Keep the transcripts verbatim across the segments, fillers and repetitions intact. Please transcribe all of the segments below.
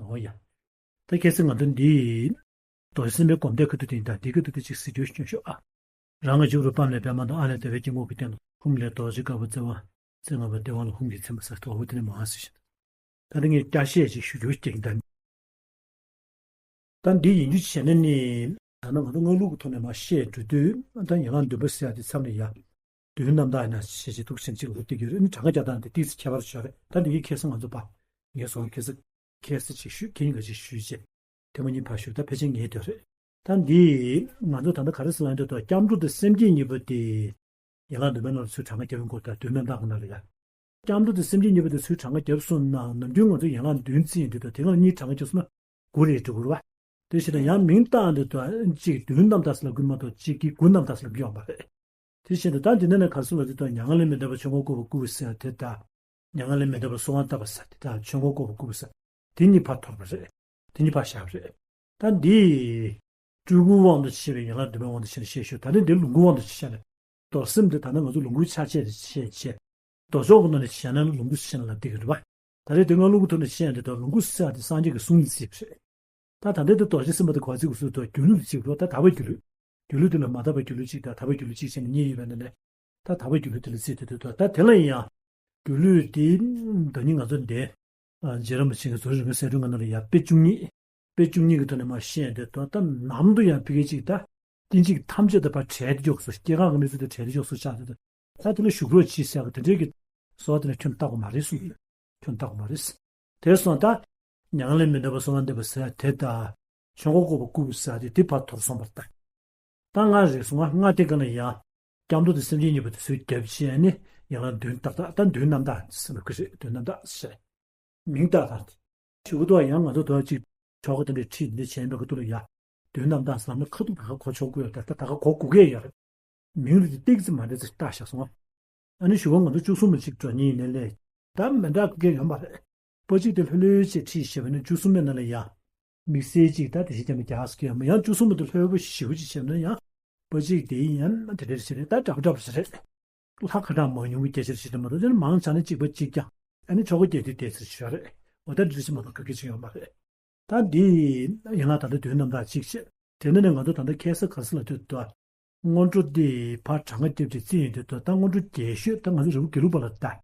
འོ་ཡ། ད་ཁ་སང་ང་ཚོ་འདི། རྡོ་རྗེ་སེམས་དཔའི་སྒོམ་བཟླས་ཁ་ཐུག་དེ་ཡིན་ད་འདི་ཁ་ཐུག་དེ་ཅིག་གཟིགས་རྒྱུ་སྐྱོན་ཤོག་ཨ། རང་གི་མཇུག་རུ་པདྨ་ལས་པདྨ་དང་ཨ་ལས་ཟླ་བའི་དཀྱིལ་འཁོར་གྱི་སྟེང་དུ་ཧཱུྃ་ལས་རྡོ་རྗེ་དཀར་པོ་བཙན་དབང་བཙན་ལྔ་པ་ལྟེ་བ་ལ་ཧཱུྃ་གིས་མཚན་པ་ཟེར་དོ་འོ་དེ་ནས་མ་ཟེར་བཞིན། ད་དེ་ངས་བསྐྱར་བཤད་ཅིག་ཞུ་རྒྱུ་སྐྱེ་གི་ད། ད་འདི་ཡིན་རྒྱུ་བྱས་ན་ནི། ད་ནང་ང་ཚོ་སྔགས་ལུགས་ཀྱི་ཐོག་ནས་མར་བཤད་འགྲོ་དུས་ད་ཡན་ལག་བདུན་པ་ཟེར་ཡ་དེ་མཚམས་ལ་ཡ། བདུན་རྣམ་དག་ཡིན་ན་ཞེས་བྱས་འདུག་ཟེར་ཅིག་ལ་བསྡད་ཀྱི་ཡོད་རེད། ཨ་ནི་གྲངས་ཀ་རྒྱག་སྟངས་དེ་ཏིག་ཙམ་ཁྱད་པར་ཡོད་རེད། ད་འདི་གའི་ཁ་སང་ང་ཚོ་པ། ངས་སོང་ཁ་སང་ཁ་སང་ཅིག་ཞུས་ཁྱེད་གཉིས་ཀ་ཅིག་ཞུས་བྱས། དེ་མ་གཉིས་ཕར་ཞུས་ད་ཕལ་ཆེར་ངའི་དོན་རེད། ད་འདི། ང་ཚོ་ད་ལྟ་ག་རེ་ཟེར་ལབ་ཡོང་དུས་ད་སྐྱབས་འགྲོ་དང་སེམས་བསྐྱེད་གཉིས་པོ་དེ། ཡན་ལག་བདུན་པའི་ནང་ལ་ཚུར་གྲངས་ཀ་རྒྱབ་ཡོང་གི་ད་བདུན་རྣམ་དག་གི་ནང་ལ་ཡ། སྐྱབས་འགྲོ་དང་སེམས་བསྐྱེད་གཉིས་པོ་དེ་ཚུར་གྲངས་ཀ་བརྒྱབ་སོང་ན་ནམ་རྒྱུན་ང་ཚོ་ཡན་ལག་བདུན་བརྩི་ཡོང་དུས་ད་དེ་སྔ་གཉིས་གྲངས་ཀ་བརྒྱབ་སོང་ན་དགུ་རེད་འགྲོ་གི་རེད་བ། དེ་བཞིན་དུ་ཡང་མིང་བཏགས་འདི་ད་གཅིག་བདུན་རྣམ་དག་ཟེར་ལབ་ཀྱི་མ་གཏོགས་གཅིག་གིས་དགུ་རྣམ་དག་ཟེར་ལབ་ཀྱི་ཡོད་མ་རེད། དེ་བཞིན་དུ་ད་འདི་ནས་ནས་ག་རེ་ཟེར་ལབ་དུས་ད་མྱ་ངན་ལས་མི་འདའ་བར་ཆོས་འཁོར་བསྐོར་བ་བསྐུལ་ཟེར་དེ་ད། མྱ་ངན་ལས་མི་འདའ་བར་གསོལ་བ་བཏབ་པ་ཟེར་དེ་ད་ཆོས་འཁོར་བསྐོར་བ་བསྐུལ་བ་ཟེར། དེ་གཉིས་ཕར་དོར་བ་རེད། དེ་གཉིས་ཕར་བཞག་པ་རེད། ད་འདི། སྤྲུལ་སྐུའི་དབང་དུ་བྱས་པའི་ཡན་ལག་བདུན་པའི་དབང་དུ་བྱས་ནས་བཤད་ཞུ། ད་ནི་འདི་ལོངས་སྐུའི་དབང་དུ་བྱས་ནས། རྡོར་སེམས་འདི་ད་ནི་ང་ཚོ་ལོངས་སྐུའི་ཆ་བྱད་དེ་བཤད་བྱས། མདོ་ཕྱོགས་ཀྱི་ནང་ནས་བྱས་ན་ལོངས་སྐུ་བྱས་ནས་ལབ་བསྡད་ཀྱི་རེད་པ། ད་རེས་དེ་སྔ་ལོངས་སྐུ་ཐོག་ནས་བཤད་ཡ་འདི་དང་ལོངས་སྐུ་ཟེར་ཡ་དེ་སངས་རྒྱས་ཀྱི་གསུང་ལ་བརྩིས་པ་རེད། ད་ད་ལྟའི་དུ་རྡོ་རྗེ་སེམས་དཔའ་དེ་ག་བར་བརྩི་དགོས་ཟེར་དུས་སྒྱུ་ལུས་ལ་བརྩི་དགོས། ད་དག་པའི་སྒྱུ་ལུས། སྒྱུ་ལུས་དེ་ལ་མ་དག་པའི་སྒྱུ་ལུས་གཅིག་དང་དག་པའི་སྒྱུ་ལུས་གཅིག་བྱས་ནས་གཉིས་ཡོད་པ་ནི་ལས། ད་དག་པའི་སྒྱུ་ལུས་དེ་ལ་བརྩིས་ཏེ་དུས་ད་དེ་ལ་ཡང་། སྒྱུ་ལུས་དེ། ད་ནི་ང་ཚོ་འདི། རྗེ་རིན་པོ་ཆེ་གི་ཟུར་རིང་གི་གསལ་སྒྲོན་ཁང་ནང་ལ་ཡང་དཔེ་བཅུ་གཉིས། དཔེ་བཅུ་གཉིས་ཀྱི་ཐོག་ནས་མར་བཤད་ཡ་འདི་ད་ནམ་དུ་ཡང་ཕ་གི་གཅིག་ད། སྐྱེ་འཇིག་ཐམས་ཅད་དང་ཕར་བྲལ་ཏེ་འཇོག་སོ་སྐྱེ་གང་གི་གནས་ཚུལ་དང་བྲལ་ཏེ་འཇོག་སོ་ཆགས་ཏེ་ད་དེ་ལ་ཞུགས་རོགས་གྱིས་ཟེར་གི་དེ་འདྲའི་གི་གསོལ་བ་དེ་ལ་ཁྱོན་བཏགས་པ་མ་རེད་གསུངས་ཡོད། ཁྱོན་བཏགས་པ་མ་རེད། དེར་སོང་ད། མྱ་ངན་ལས་མི་འདའ་བར་གསོལ་བ་འདེབས་པ་ཟེར་དེ་དང་། ཆོས་འཁོར་བསྐོར་བ་བསྐུལ་ཟེར་དེ་དེ་ཕར་དོར་སོང་བར་ད། ད་སྔར་རེད་སོང་ང་སྔར་དེ་ག་ལ་ཡང་། སྐྱབས་འགྲོ་དང་སེམས་བསྐྱེད་གཉིས་པོ་དེ་ཚུར་རྒྱབ་བྱས་ནས་ཡང་ན་བདུན་ཏག་ཏག་ད་བདུན་རྣམ་དག་ཟེར་ལབ་ཀྱི་རེད། བདུན་རྣམ་དག་ཟེར། མིང་བཏགས་དང་། ཞུ་གི་འདུག་ཡང་ང་ཚོ་དོ་གཅིག་ཆོ་ག་དེ་འདྲའི་ཁྲིད་འདི་བྱས་པའི་ཁ་ཐུག་ལ་ཡ། བདུན་རྣམ་དག་ཟེར་ན་ཁ་ཐུག་ད་ག་གོ་ཆོག་གི་ཡོད་ད་ད་ག་གོ་དགོས་ཀྱི་ཡོད་རེད། མིང་རེད་དེ་ཏིག་ཙམ་མ་འདྲ་ཙམ་བཏགས་བཞག་སོང་། ཨ་ནི་ཞུ་བ་ང་ཚོ་བཅུ་གསུམ་པ་ཅིག་འགྲོ་ཉེན་ཡིན་ནའི་ལས། ད་མི་འདྲ་གི་ཡོད་མ་རེད། པོ་གཅིག་དེ་ལྷོད་ལྷོད་བྱས་ཁྲིད་བྱས་པ་ནི་བཅུ་གསུམ་པའི་ནང་ལ་ཡ། དམིགས་བསལ་གཅིག་ད་དེ་བཞིན་རྒྱ་མི་རྒྱག་ཟེར་གྱི་ཡོད་མ་ཡང་བཅུ་གསུམ་པ་དེ་ལྷོད་པོ་ཞེ་པོ་ཅིག་བྱས་པ་ན་ཡང་། པོ་གཅིག་དེ་ཡིན་ཡང་དེ་འདྲ་ཞིག་རེད་ད་འདྲ་པོ་འདྲ་པོ་ཞིག་རེད། ལྷ་ཁ་གྲངས་མང་ཉུང་གི་སྐད་ཆ་ཞིག་རེད་མ་གཏོགས་དེ་ནི་མང་ཆ་ནས་གཅིག་པ་གཅིག་ཀྱང་ཨ་ནི་ཆོ་ག་རྒྱག་དུས་དེ་ཚོ་ཞུ་བ་རེད། འོ་ད་འདྲ་ཞིག་མ་གཏོགས་ག་གེ་ཅིག་ཡོད་མ་རེད། ད་འདི་ཡན་ལག་ད་ལྟ་བདུན་རྣམ་དག་གཅིག་བྱས། དེ་ནས་ནི་ང་ཚོ་ད་ལྟ་ཁ་སང་ག་རེ་ཟེར་ལབ་དུས་ད། སྔོན་འགྲོ་འདི་ཕར་གྲངས་ཀ་རྒྱབ་ཅིག་བརྩིས་ཡོང་དུས་ད་ད་སྔོན་འགྲོ་རྒྱས་ཤོས་ད་ང་ཚོ་རི་བོ་དགེ་ལུགས་པ་ལ་ད།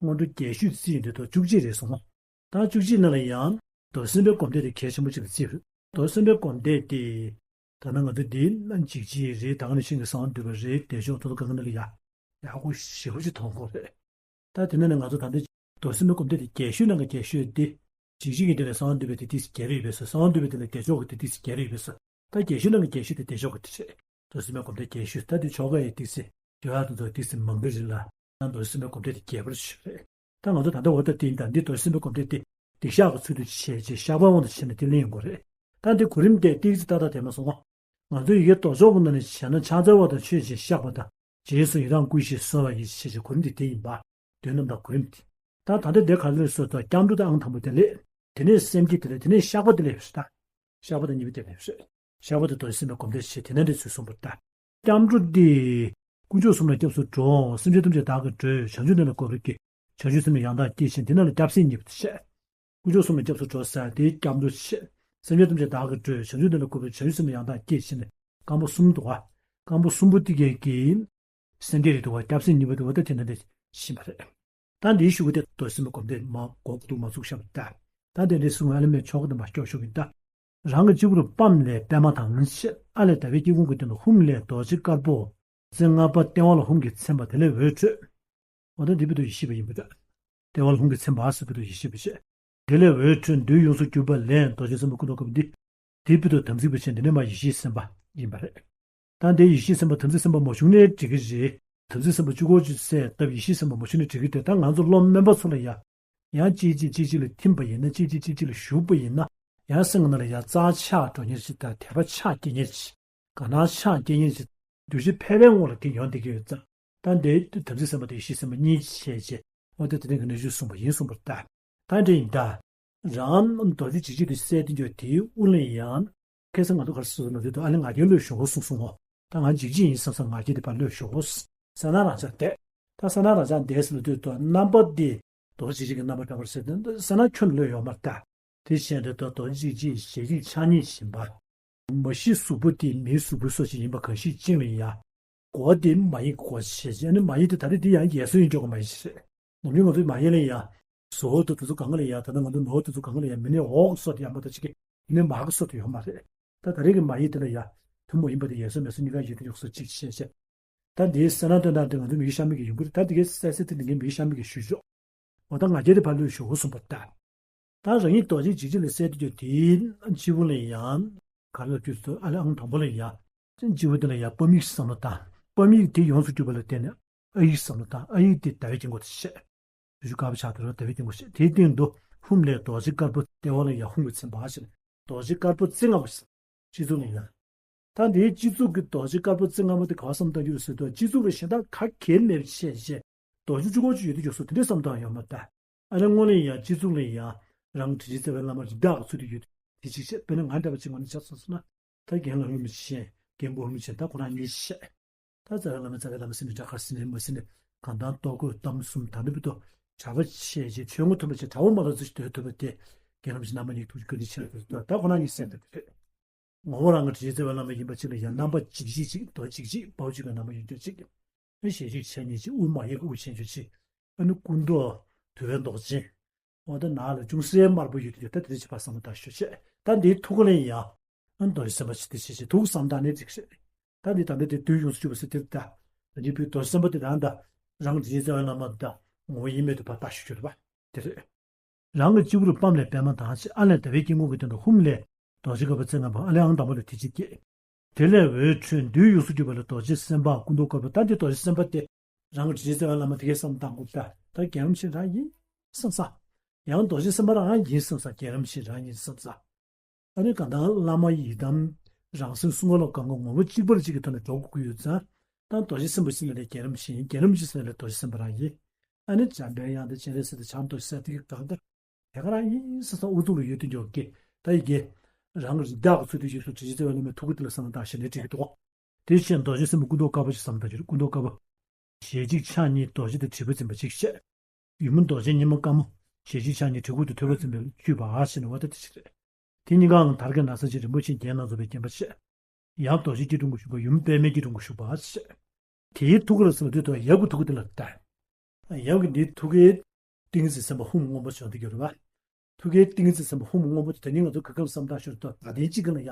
སྔོན་འགྲོ་རྒྱས་ཤོས་བརྩིས་ཡོང་དུས་ད་བཅུ་གཅིག་རེད་སོང་ང་། ད་བཅུ་གཅིག་ནང་ལ་ཡང་རྡོར་སེམས་དཔའི་སྒོམ་བཟླས་དེ་གལ་ཆེན་པོ་ཅིག་ལ་བརྩིས་ཡོད། རྡོར་སེམས་དཔའི་སྒོམ་བཟླས་དེ། ད་ནི་ང་ཚོ་འདི་འཇིགས་བྱེད་རེད། ད་ག་ནང་བཞིན་གྱི་གསང་བ་འདུས་པ་རེད། བདེ་མཆོག་ཐོབ་ཐང་གང་ག་ནང་ལ་ཡ། ཡག་པོ་ཞེ་པོ་ཅིག་མཐོང་གི་རེད། ད་དེ་ནས་ནི་ང་ཚོ་ད་ལྟ་རྡོར་སེམས་དཔའི་སྒོམ་བཟླས་དེ་རྒྱས་ཤོས་ནང་གི་རྒྱས་ཤོས་དེ། འཇིགས་བྱེད་ཀྱི་སྡེ་ལས་གསང་བ་འདུས་པའི་དེ་ཏིག་ཙམ་རྒྱས་པ་ཡོད་པས་སོ། གསང་བ་འདུས་པའི་དེ་ལས་བདེ་མཆོག་གི་དེ་ཏིག་ཙམ་རྒྱས་པ་ཡོད་པས་སོ། ད་རྒྱས་ཤོས་ནང་གི་རྒྱས་ཤོས་དེ་བདེ་མཆོག་གི་དེ་རེད། རྡོར་སེམས་དཔའི་སྒོམ་བཟླས་རྒྱས་ཤོས་ད་དེ་ཆོ་ག་ཡི་ཏིག་ཙམ་དེ་ཡོད་དུ་ཚོ་ཏིག་ཙམ་མང་གི་རེད་ལ། ཡང་རྡོར་སེམས་དཔའི་སྒོམ་བཟླས་དེ་རྒྱས་པར་ཞུ་རེད། ད་ང་ཚོ་ད་ལྟ་འོ་ད་དེ་ཡིན་ད་འདི་རྡོར་སེམས་དཔའི་སྒོམ་བཟླས་དེ་སྡིག་བཤགས་ཀྱི་ཚུལ་དུ་བྱས་རྗེས་བཤགས་པའི་དབང་དུ་བྱས་ནས་དེ་ལེན་དགོས་རེད། ད་འདི་གོ་རིམ་དེ་ཏིག་ཙམ་ཏག་ཏག་དེ་མ་སོང་ང་། ང་ཚོ་ཡི་གེ་ལྡོག་ཕྱོགས་ཀྱི་ནང་ནས་བྱས་ན་ཕྱག་འཚལ་བ་དང་མཆོད་ཅིང་བཤགས་པ་དང་། རྗེས་སུ་ཡི་རང་བསྐུལ་ཞིང་གསོལ་བ་ཡི་ཞེས་བྱ་གོ་རིམ་འདི་དེ་ཡིན་པ། བདུན་རྣམ་དག་གོ་རིམ་འདི། ད་ད་ལྟ་འདི་ག་ལེར་སོ་ད་སྐྱབས་འགྲོ་དང་ཨང་དང་པོ་དེ་ལས། དེ་ནས་སེམས་བསྐྱེད་དེ་ལས་དེ་ནས་བཤགས་པ་དེ་ལས་ཞུ་ད། བཤགས་པ་དང་གཉིས་པ་དེ་ལས་ཞུ། བཤགས་པ་དེ་རྡོ་རྗེ་སེམས་དཔའི་སྒོམ་བཟླས་བྱེད་དེ་ནས་འདི་ཚུལ་གསུངས་པར་ལྟ། སྐྱབས་འགྲོ་འདི། དཀོན་མཆོག་གསུམ་ལ་སྐྱབས་སུ་འགྲོ། སེམས་ཅན་ཐམས་ཅད་བདག་གིས་སྒྲོལ། བྱང་ཆུབ་གནས་ལ་འགོད་པར་བགྱི། བྱང་ཆུབ་སེམས་ལ་ཡང་དག་བསྐྱེད་ཅིང་དེ་རྣམས་ལ་སྐྱབས་སེམས་གཉིས་པ་དེ་བཤད། དཀོན་མཆོག་གསུམ་ལ་སྐྱབས་སུ་འགྲོ་ཟེར་དེའི་སྐྱབས་འགྲོ་བྱེད། སེམས་ཅན་ཐམས་ཅད་བདག་གིས་སྒྲོལ། བྱང་ཆུབ་གནས་ལ་འགོད་པའི་བྱང་ཆུབ་སེམས་ལ་ཡང་དག་བསྐྱེད་ཅིང་ནི་སྐོར་པ་གསུམ་འདུག་བ། སྐོར་པ་གསུམ་པོ་དེ་གས་ཀྱིས། སེམས་བསྐྱེད་རེད་འདུག་བ་སྐྱབས་སེམས་གཉིས་པ་འདུག་བ་ད་དེ་འདྲ་འདི་ཤེས་པ་རེད། ད་འདིའི་ཤུ་གུ་དེ་རྡོ་སེམས་སྒོམ་བཟླས་མ་གོ་གུ་དུ་མ་ཚུགས་ཤག་ད། ད་དེ་འདྲའི་གསུང་ཨ་ལེ་མའི་ཆོ་ག་དེ་མ་སྐྱོར་ཤོག་གིན་ད། རང་གི་སྤྱི་བོར་པདྨ་ལས་པདྨ་དང་ཕྱེད་ཨ་ལས་ཟླ་བའི་དཀྱིལ་འཁོར་གྱི་སྟེང་དུ་ཧཱུྃ་ལས་རྡོ་རྗེ་དཀར་པོ། རྩེ་ལྔ་པ་ལྟེ་བ་ལ་ཧཱུྃ་གིས་མཚན་པ་དེ་ལས་འོད་འཕྲོས། འོ་ད་འདི་བོད་དུ་ཡེ་ཤེས་པ་ཡིན་པ་འདྲ། ལྟེ་བ་ལ་ཧཱུྃ་གིས་མཚན་པ་ཟེར་བོད་དུ་ཡེ་ཤེས་པ་བྱས། དེ་ལས་འོད་འཕྲོས་བདུད་ཡོངས་སུ་གྱུར་པ་ལས་རྡོ་རྗེ་སེམས་དཔའ་སྐུ་མདོག་དཀར་པོ་འདི། དེའི་བོད་དུ་དམ་ཚིག་པ་བྱས་འདི་ནས་མ་ཡེ་ཤེས་སེམས་དཔའ་ཡིན་པ་རེད། ད་འདི་ཡེ་ཤེས་སེམས་དཔའ་དམ་ཚིག་སེམས་དཔའ་མ་བྱུང་ནའི་འགྲིག་གི་རེད། དམ་ཚིག་སེམས་དཔའ་གཅིག་པོ་གཅིག་གསལ་བཏབ་ཡེ་ཤེས་སེམས་དཔའ་མ་བྱུང་ནའི་འགྲིག་གི་རེད། ད་ང་ཚོ་བློ་དམན་པ་ཚོ་ལ་ཡ། ཡང་གཅིག་གཅིག་གཅིག་གཅིག་ལ་ཐིམ་པ་ཡིན་ན་གཅིག་གཅིག་གཅིག་གཅིག་ལ་ཞུགས་པ་ཡིན་ན། ཡང་སེམས་ཀྱི་ནང་ལ་ཡང་རྩ་ཆགས་འགྲོ་མཁན་ཞིག་དང་དད་པ་ཆགས་སྐྱེ་མཁན་ཞིག་དགའ་སྣང་ཆགས་སྐྱེ་མཁན་ཞིག་འདུ་ཤེས་ཕལ་པའི་ངོ་ལ་དེ་ཡོང་བསྡད་ཀྱི་ཡོད་ཙང་། ད་འདི་དམ་ཚིག་སེམས་དཔའ་དང་ཡེ་ཤེས་སེམས་དཔའ་གཉིས་བྱས་བྱས་འོ་ད་དེ་རིང་གི་གནས་ཚུལ་གསུངས་པ་ཡིན་གསུངས་པར་ལྟ། ད་འདྲ་ཡིན་ད། རང་རྡོ་རྗེ་འཇིགས་བྱེད་དེ་གསལ་དུ་འགྱུར་དེའི་དབུ་ལ་ཡང་། ཁ་སང་ང་ཚོ་ག་རེ་ཟེར་ན་དེ་དུ་ཨ་ནི་ང་རྒྱལ་བློས་ཞོག་གསུངས་སོང་ངོ་། ད་ང་འཇིགས་བྱེད་ཡིན་བསམ་བསམ་ང་རྒྱལ་དེ་ཕར་བློས་ཞོག་གོ། ས་ན་རང་ཅག་བསྡད། ད་ས་ན་རང་ཅག་བསྡད་ཟེར་ན་དེ་དུ་རྣམ་པ་འདི་རྡོ་རྗེ་འཇིགས་བྱེད་ཀྱི་རྣམ་པ་འདྲ་བར་ཟེར་ཏེ་ས་ན་ཁྱོན་བློས་ཡོད་མར་ལྟ། དེ་བཞིན་དུ་རྡོ་རྗེ་གཅིག་བྱས་ཞལ་གཅིག་ཕྱག་གཉིས་བྱིན་པ། མ་གཞི་གཟུགས་པོ་དེ་མིའི་གཟུགས་པོའི་སོ་ཞིག་ཡིན་པ་གང་ཞིག་ཅིག་ལ་ཡ། གོ་བ་དེ་མ་ཡིག་གོ་བ་ཞེས་བྱས་ནས་མ་ཡིག་དེ་ད་རེས་དེ་ཡང་རྒྱལ་སྲས་ཡིན་ཆོག་གི་མ་ཡིག་ཞིག་རེད། ནམ་རྒྱུན་ང་ཚོའི་མ་ཡིག་ལ་ཡ། ཟོ་དང་དེ་ཚོ་གང་ག་ལ་ཡ་ད་ལྟ་ང་ཚོ་ནོར་དེ་ཚོ་གང་ག་ལ་ཡ་མི་ནི་འོག་སོགས་དེ་ཡང་མ་ད་ཅིག་གི་ཡིན་ནའི་མ་གི་སོགས་དེ་ཡོད་མ་རེད། ད་ད་རེས་ཀྱི་མ་ཡིག་དེ་ལ་ཡ། ཐུན་མོང་ཡིན་པ་དེ་ཡོད་ས་མེད་ས་གཉིས་ཀ་ཡོད་དེ་ཡོད་སོ་གཅིག་བཤད་བཤད། ད་འདིའི་གསལ་སྣང་སྟོན་སྟངས་དེ་ང་ཚོ་མི་ཡུལ་གཤམ་མི་གི་ཡོང་གི་རེད། ད་འདི་གའི་གསལ་གསལ་དེ་འདི་གའི་མི་ཡུལ་གཤམ་མི་གི་ཞུ་ཆོག་འོ་ད་ང་རྒྱལ་དེ་ཕར་ལུས་ཞུ་གསུངས་པ་ལྟར། ད་རང་ཉིད་རྡོ་རྗེ་འཇིགས་བྱེད་ལ་གསལ་དུ་གྱུར་དེའི་སྤྱི་བོ་ལ་ཡང་། ག་རེ་ལབ་རྒྱུ་ཟེར་ཨ་ལེ་ཨང་དང་པོ་ལ་ཡང་། སྤྱི་བོ་དེ་ལ་ཡང་པ་མིག་བསམ་བློ་བཏང་། པ་མིག་དེ་ཡོངས་སུ་གྱུར་པ་ལ་བརྟེན་ནས་ཨ་ཡིག་བསམ་བློ་བཏང་། ཨ་ཡིག་དེ་ཟླ་བའི་དཀྱིལ་འཁོར་དེ་བཤད། བཞུགས་དཀར་པོ་ཕྱག་ཏུ་རོལ་ཟླ་བའི་དཀྱིལ་འཁོར་བཤད། དེའི་སྟེང་དུ་ཧཱུྃ་ལས་རྡོ་རྗེ་དཀར་པོ་ལྟེ་བ་ལ་ཡང་ཧཱུྃ་གི་ཚེམས་དཔག་བྱས་ནས་རྡོ་རྗེ་དཀར་པོ་རྩེ་ལྔ་པོ་སྤྱི་གཙུག་ལ་ཡང་། ད་འདིའི་སྤྱི་གཙུག་གི་རྡོ་རྗེ་དཀར་པོ་རྩེ་ལྔ་པོ་དེ་ག་བ་བསམ་བཏང་རྒྱུ་རེད་ཟེར་དུས་སྤྱི་གཙུག་ལ་གཞན་དག་ག་གེ་མེད་པ་བཤད་བཤད། རྡོ་རྗེ་གཅིག་པོ་ཅིག་ཡོད་དུས་ཡོད་སོ་དེ་འདྲའི་བསམ་བཏང་ཡོད་མ་རེད། ཨ་ནི་སྔོན་ལ་ཡང་སྤྱི་གཙུག་ལ་ཡང་རང་དྲིན་ཅན་རྩ་བའི་བླ་མ་རིགས་བདག་གི་ཚུལ་དུ་ཡོད་དེ་གཅིག་བཤད། དཔེར་ན་ང་འདྲ་བ་ཅིག་ངོས་ནས་ཆ་མཚོན་སོང་ན། ད་རྒན་ལགས་ལྷུན་པོ་ཆེ། རྒན་པོ་ལྷུན་པོ་ཆེ། ད་ཁོ་རང་གཉིས་བཤད། ད་རྩ་བའི་བླ་མ་རྩ་བའི་བླ་མ་ཟེར་ནས་འདྲ་གར་ཟེར་ནས་མ་ཟེར་ནས་གང་ལྟར་ལྟོ་གོས་གཏམ་གསུམ་ད་ལྟ་བུ་དུ་གྲྭ་པ་བྱས་རྗེས་ཆོས་ངོ་མཐུན་པ་བྱས་གྲྭ་པ་མ་ལ་ཚུལ་ཞིག་སྡོད་ཐུབ་པ་དེ་རྒན་ལྷུན་པོ་ཆེ་རྣམ་པ་གཉིས་ཐུགས་རྗེ་བཀའ་དྲིན་ཆེ་ལ་ཐུགས་ད་ཁོ་རང་གཉིས་གསན་ཐུབ་ཀྱི་རེད། ངོ་བོ་རང་གི་དྲིན་ཅན་རྩ་བའི་བླ་མ་ཡིན་པ་གཅིག་ལ་ཡང་རྣམ་པ་གཅིག་གཅིག་གཅིག་རྡོ་གཅིག་གཅིག་པའོ་གཅིག་གི་རྣམ་པ་ཡོད་རྒྱུ་གཅིག་ཨ་ཞལ་གཅིག་ཕྱག་གཉིས་གཅིག་དབུ་མ་ཡིག་དབུ་ཆེན་ཆོས་གཅིག་ཨ་ནི་སྐུ་མདོག་དུད་པའི་མདོག་ཅན། འོ་ད་ནག་ལ་ཅུང་ཟད་དམར་པོ་ཡོད་དུས་ད་དེ་རིང་ཕྱི་པ་བསམ་བློ་བཏང་ཞུ་བྱས། ད་འདིའི་ཐུགས་ཀ་ལ་ཡང་། ཨ་རྡོ་རྗེ་སེམས་དཔའ་ཞིག་དེ་ཞེས་བྱས་ཐུགས་བསམ་བཏང་ནས་འགྲིག་ཤེས། ད་འདི་ད་ལྟ་དེ་དུས་ཡོངས་སུ་གྱུར་པ་ཟེར་དེར་ད། ད་འདི་བུའི་རྡོ་རྗེ་སེམས་དཔའ་དེ་ད་ད། རང་གི་དྲིན་ཅན་རྩ་བའི་བླ་མ་ད། ངོ་བོ་དབྱེར་མེད་དུ་ཕར་བལྟ་ཞུ་རྒྱུ་རེད་པ། དེ་རེད། རང་གི་སྤྱི་བོར་པའམ་ལས་པདྨ་དང་ཕྱེད་ཨ་ལས་ཟླ་བའི་དཀྱིལ་འཁོར་གྱི་སྟེང་དུ་ཧཱུྃ་ལས་རྡོ་རྗེ་དཀར་པོ་རྩེ་ལྔ་པོ་ཨ་ལས་ཨང་དང་པོ་ལས་དེ་གཅིག་སྐྱེས། དེ་ལས་འོད་འཕྲོས་དུས་ཡོངས་སུ་གྱུར་པ་ལ་རྡོ་རྗེ་སེམས་དཔའ་སྐུ་མདོག་དཀར་པོ་ད་འདི་རྡོ་རྗེ་སེམས་དཔའ་དེ། རང་གི་དྲིན་ཅན་རྩ་བའི་བླ་མ་དེ་གའི་བསམ་བཏང་དགོས་ད་ད་རྒན་རིན་པོ་ཆེ་རང་ཡིན་བསམ་ས། ཡང་རྡོ་རྗེ་སེམས་དཔའ་རང་ཡིན་བསམ་ས་རྒན་རིན་པོ་ཆེ་རང་ཡིན་བསམ་ས། ཨ་ནི་གང་ལྟར་བླ་མ་ཡི་དམ་རང་སེམས་གསུང་ངོ་ལ་གང་ག་ངོ་བོ་གཅིག་པར་གཅིག་གི་ཐོག་ནས་འགྲོ་དགོས་ཀྱི་ཡོད་ཙང་། ད་རྡོ་རྗེ་སེམས་དཔའ་ཟེར་ན་ལས་རྒན་རིན་པོ་ཆེ་ཡིན། རྒན་རིན་པོ་ཆེ་ཟེར་ན་ལས་རྡོ་རྗེ་སེམས་དཔའ་རང་ཡིན། ཨ་ནི་འཇམ་པའི་དབྱངས་དང་སྤྱན་རས་གཟིགས་དང་བྱམས་རྡོ་རྗེ་སེམས་དཔའ་དེ་གང་ལྟར། དེ་ག་རང་ཡིན་བསམ་བསམ་ཨུ་ཚུགས་ལ་ཡོད་དུ་འཇོག་གི་ད་ཡི་གེ། རང་གི་རིགས་བདག་གི་ཚུལ་དུ་ཡོད་དུ་དྲིན་ཅན་རྩ་བའི་བླ་མའི་ཐུགས་ཀ་དེ་ལ་བསམ་བློ་བཏང་ཞེས་ནས་བྲིས་ཀྱི་འདུག་དེ་བཞིན་རྡོ་རྗེ་སེམས་དཔའ་སྐུ་མདོག་དཀར་པོ་ཞིག་བསམ་བློ་བཏང་རྒྱུ་རེད། སྐུ་མདོག་དཀར་པོ། ཞལ་གཅིག་ཕྱག་གཉིས་རྡོ་རྗེ་དང་དྲིལ་བུ་འཛིན་པ་གཅིག་བཤད། ཡུ་མོ་རྡོ་རྗེ་ཉི་མ་དཀར་མོ། ཞལ་གཅིག་ཕྱག་གཉིས་གྲི་གུག་དང་ཐོད་པ་འཛིན་པའི་བཅུ་པ་ཞེས་ནས་བ་ད་དེ་ཅིག་རེད། དེ་གཉིས་ཀའང་དར་གྱི་ན་བཟའ་ཅན་རིན་པོ་ཆེའི་རྒྱན་སྣ་ཚོགས་པས་བརྒྱན་པ་བཤད། ཡབ་རྡོ་རྗེ་སྐྱིལ་ཀྲུང་གིས་བཞུགས་པ་ཡུམ་པདྨའི་སྐྱིལ་ཀྲུང་གིས་བཞུགས་པ་བཤད། དེའི་ཐུགས་ཀ་ལ་བསམ་པའི་དུས་དུ་ཡབ་ཀྱི་ཐུགས་ཀ་དེ་ལ་བལྟ། ཡབ་ཀྱི་འདིའི་ཐུགས་ཀའི་ཏིང་འཛིན་སེམས་དཔའ་ཧཱུྃ་སྔོན་པོ་བྱུང་སྟེ་གྱུར་པ། ཐུགས་ཀའི་ཏིང་འཛིན་སེམས་དཔའ་ཧཱུྃ་སྔོན་པོ་དེ་ད་ནི་ང་ཚོ་ག་ག་ལ་བསམ་བཏང་ཞོར་དུ་བ་དན་གཅིག་གི་ལ་ཡ།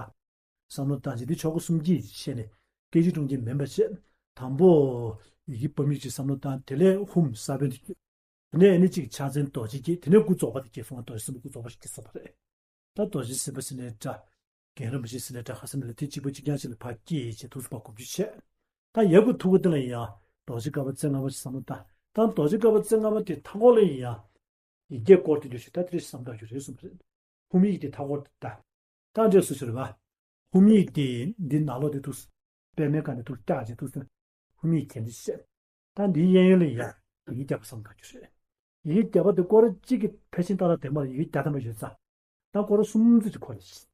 བསམ་བློ་བཏང་བྱས་ཏེ་ཆོ་ག་གསུམ་གྱིས་བཤད་ནས་སྐད་ཅིག་གྲོང་ཁྱེར་མིན་པ་བྱས། དང་པོ། ཡི་གེ་པ་མིག་ཅིག་བསམ་བློ་བཏང་དེ་ལས་ཧཱུྃ་ས་བོན་དུ་གྱུར། དེ་ནས་ཨ་ནི་གཅིག་ཕྱག་མཚན་རྡོ་རྗེ་སྐྱེས་དེ་ནས་སྐུ་རྫོགས་པ་དེ་སྐྱེས་སོང་བ་རྡོ་རྗེ་སེམས་དཔའ་སྐུ་རྫོགས་པ་ཞིག་སྐྱེས་སོང་བ་རེད། ད་རྡོ་རྗེ་སེམས་དཔའ་ཟེར་ནའི་འདྲ། རྒན་རིན་པོ་ཆེ་ཟེར་ནའི་འདྲ་ཧ་ས་ནས་ལ་དེ་གཅིག་པ་གཅིག་རྐྱང་ཞིག་ལ་ཕར་སྐྱེས་བྱས་ཐུགས་སུ་ཕར་སྒོམ་རྒྱུ་བྱས། ད་ཡབ་ཀྱི་ཐུགས་ཀ་དེ་ལ་ཡང་རྡོ་རྗེ་དཀར་པོ་རྩེ་ལྔ་པོ་ཞིག་བསམ་བློ་བཏང་། ད་རྡོ་རྗེ་དཀར་པོ་རྩེ་ལྔ་པོ་དེ་མཐའ་འཁོར་ལ་ཡང་། ཡི་གེ་སྐོར་དེ་འདྲ་ཞིག་ད་དེ་རེ་བསམ་བཏང་རྒྱུ་རེད་གསུངས་པ་རེད། ཧཱུྃ་ཡིག་དེ་མཐའ་འཁོར་དུ་བལྟ། ད་འདྲ་སུ་ཞིག་རེད་བ། ཧཱུྃ་ཡིག་དེ་འདི་ནང་ལོགས་དེ་ཐུགས། པདྨའི་སྒང་ནས་ཐུགས་བཀྱག་ཅིག་ཐུགས་སུ། ཧཱུྃ་ཡིག་གྱེན་དུ་བཤད། ད་འདིའི་གཡས་གཡོན་ལ་ཡ། ཡི་གེ་བརྒྱ་པ་བསམ་བཏང་རྒྱུ་རེད། ཡི་གེ་བརྒྱ་པ་དེ་སྐོར་གཅིག་གི་ཕལ་ཆེར་ཏག་ཏག་དེ་མར་ཡི་གེ་བརྒྱ་ཐམ་པ་ཡོད་ཙང་། ད་སྐོར་གསུམ་ཙམ་ཅིག་འཁོར་ལ་ཞིག་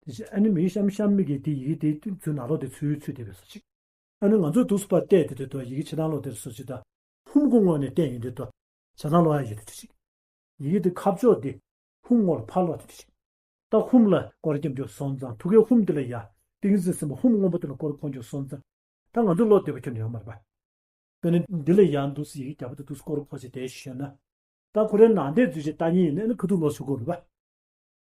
དེ་བཞིན་ཨ་ནི་མི་གཤམ་གཤམ་མི་གིས་དེ་ཡི་གེ་དེ་ཚུར་ནང་ལོགས་དེ་ཚུར་ཚུར་དེ་བས་སོ་ཅིག་ཨ་ནི་ང་ཚོས་ཐུགས་སུ་ཕར་བལྟས་དེ་དེ་དུ་ཡི་གེ་ཕྱི་ནང་ལོགས་དེར་སོ་ཅིག་དང་། ཧཱུྃ་གི་ངོས་ནས་བལྟས་ཡོང་དུས་དུ། ཕྱི་ནང་ལོགས་ཡ་ཡོད་དེ་དེ་ཅིག་ཡི་གེ་དེ་ཁ་ཕྱོགས་དེ། ཧཱུྃ་ངོས་ལ་ཕར་ལོག་དེ་དེ་ཅིག་ད་ཧཱུྃ་ལ་སྐོར་ར་རྒྱབ་རྒྱུ་སོང་ཙང་ཐུགས་ཀའི་ཧཱུྃ་དེ་ལ་ཡ། ཏིང་འཛིན་སེམས་དཔའ་ཧཱུྃ་སྔོན་པོ་དེ་ལ་སྐོར་འཁོར་རྒྱུ་སོང་ཙང་། ད་ང་ཚོ་བློ་བདེ་པོ་ཁྱོན་ནས་ཡོད་མ་རེད་པ། དཔེར་ན་འདི་ལ་ཡང་འདུག་སེ་ཡི་གེ་བརྒྱ་པ་དེ་འདུག་སེ་སྐོར་འཁོར་ཞིག་བསྡད་ཤོད་ན། ད་ཁོ་རའི་ནང་བསྡད་རྫུས་ཆེ་ལྟ་ཉིན་ཡིན་ན་ནི་ཁ་ཐུག་ལོག་ཆོག་གི་རེད་པ།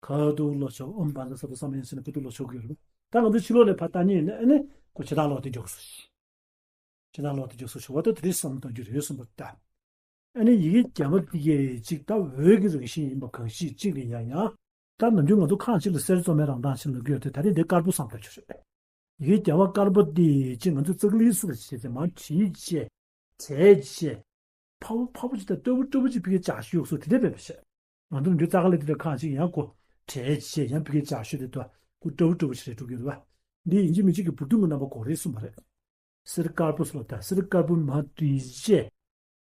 ཁ་ཐུག་ལོག་ཆོག་ཨོཾ་བཛྲ་སཏྭ་སྭཱ་ཧཱ་ཡིན་ཟེར་ན་ཁ་ཐུག་ལོག་ཆོག་གི་རེད་པ། ད་ང་ཚོ་ཕྱི་ལོགས་ནས་ཕར་ལྟ་ཉིན་ཡིན་ན་ཨ་ནི་ཁོ་ཕྱི་ནང་ལོག་དེ་འཇོག་སོ་ཞིག་ཕྱི་ནང་ལོག་དེ་འཇོག་སོ་ཞིག་བ་ད་དེ་རིང་བསམ་བཏང་རྒྱུ་རེད་གསུངས་པ་ལྟར། ཨ་ནི་ཡི་གེ་བརྒྱ་པ་འདི་གས་གཅིག་ད་འོད་ཀྱི་རང་བཞིན་ཡིན་པ་གང་ཞིག་གཅིག་ལ་ཡང་ཡང་། ད་ནམ་རྒྱུན་ང་ཚོ་ཁ་ཅིག་ལ་གསེར་བཙོ་མའི་རང་མདངས་ཆེན་ལབ་ཀྱི་ཡོད་དེ་ད་རེས་འདི་དཀར་པོ་བསམ་བཏང་རྒྱུ་རེད། ཡི་གེ་བརྒྱ་པ་དཀར་པོ་འདི་གཅིག་ང་ཚོ་ཙག་ལི་སུ་ལ་བྱས་ཏེ་མར་བྲིས་བྱས། བྲས་བྱས། ཕ་བུ་ཕ་བུ་ཅིག་དང་ལྟོ་བུ་ལྟོ་བུ་ཅིག་ཕ་གིར་བཅག་ཤོག་སོ་དེ་འདྲ་མེད་པ་བྱས། ང་ཚོ་འདི་རྩ་ཁ་ལ་དེ་འདྲ་ཁ་ཅིག་ཡང་ཁོ་བྲས་བྱས་ཡང་ཕ་གིར་བཅག་ཤོག་དེ་དུ་ཁོ་ལྟོ་བུ་ལྟོ་བུ་ཞིག་རེད་འགྲོ་གི་རེད་བ། འདི་ཡིན་གཅིག་མིན་གཅིག་གི་བུ་སྟོན་གྱི་རྣམ་པ་གོ་རེད་གསུངས་པ་རེད། གསེར་དཀར་པོ་སོགས་དང་གསེར་དཀར་པོ་མ་བྲིས་བྱས།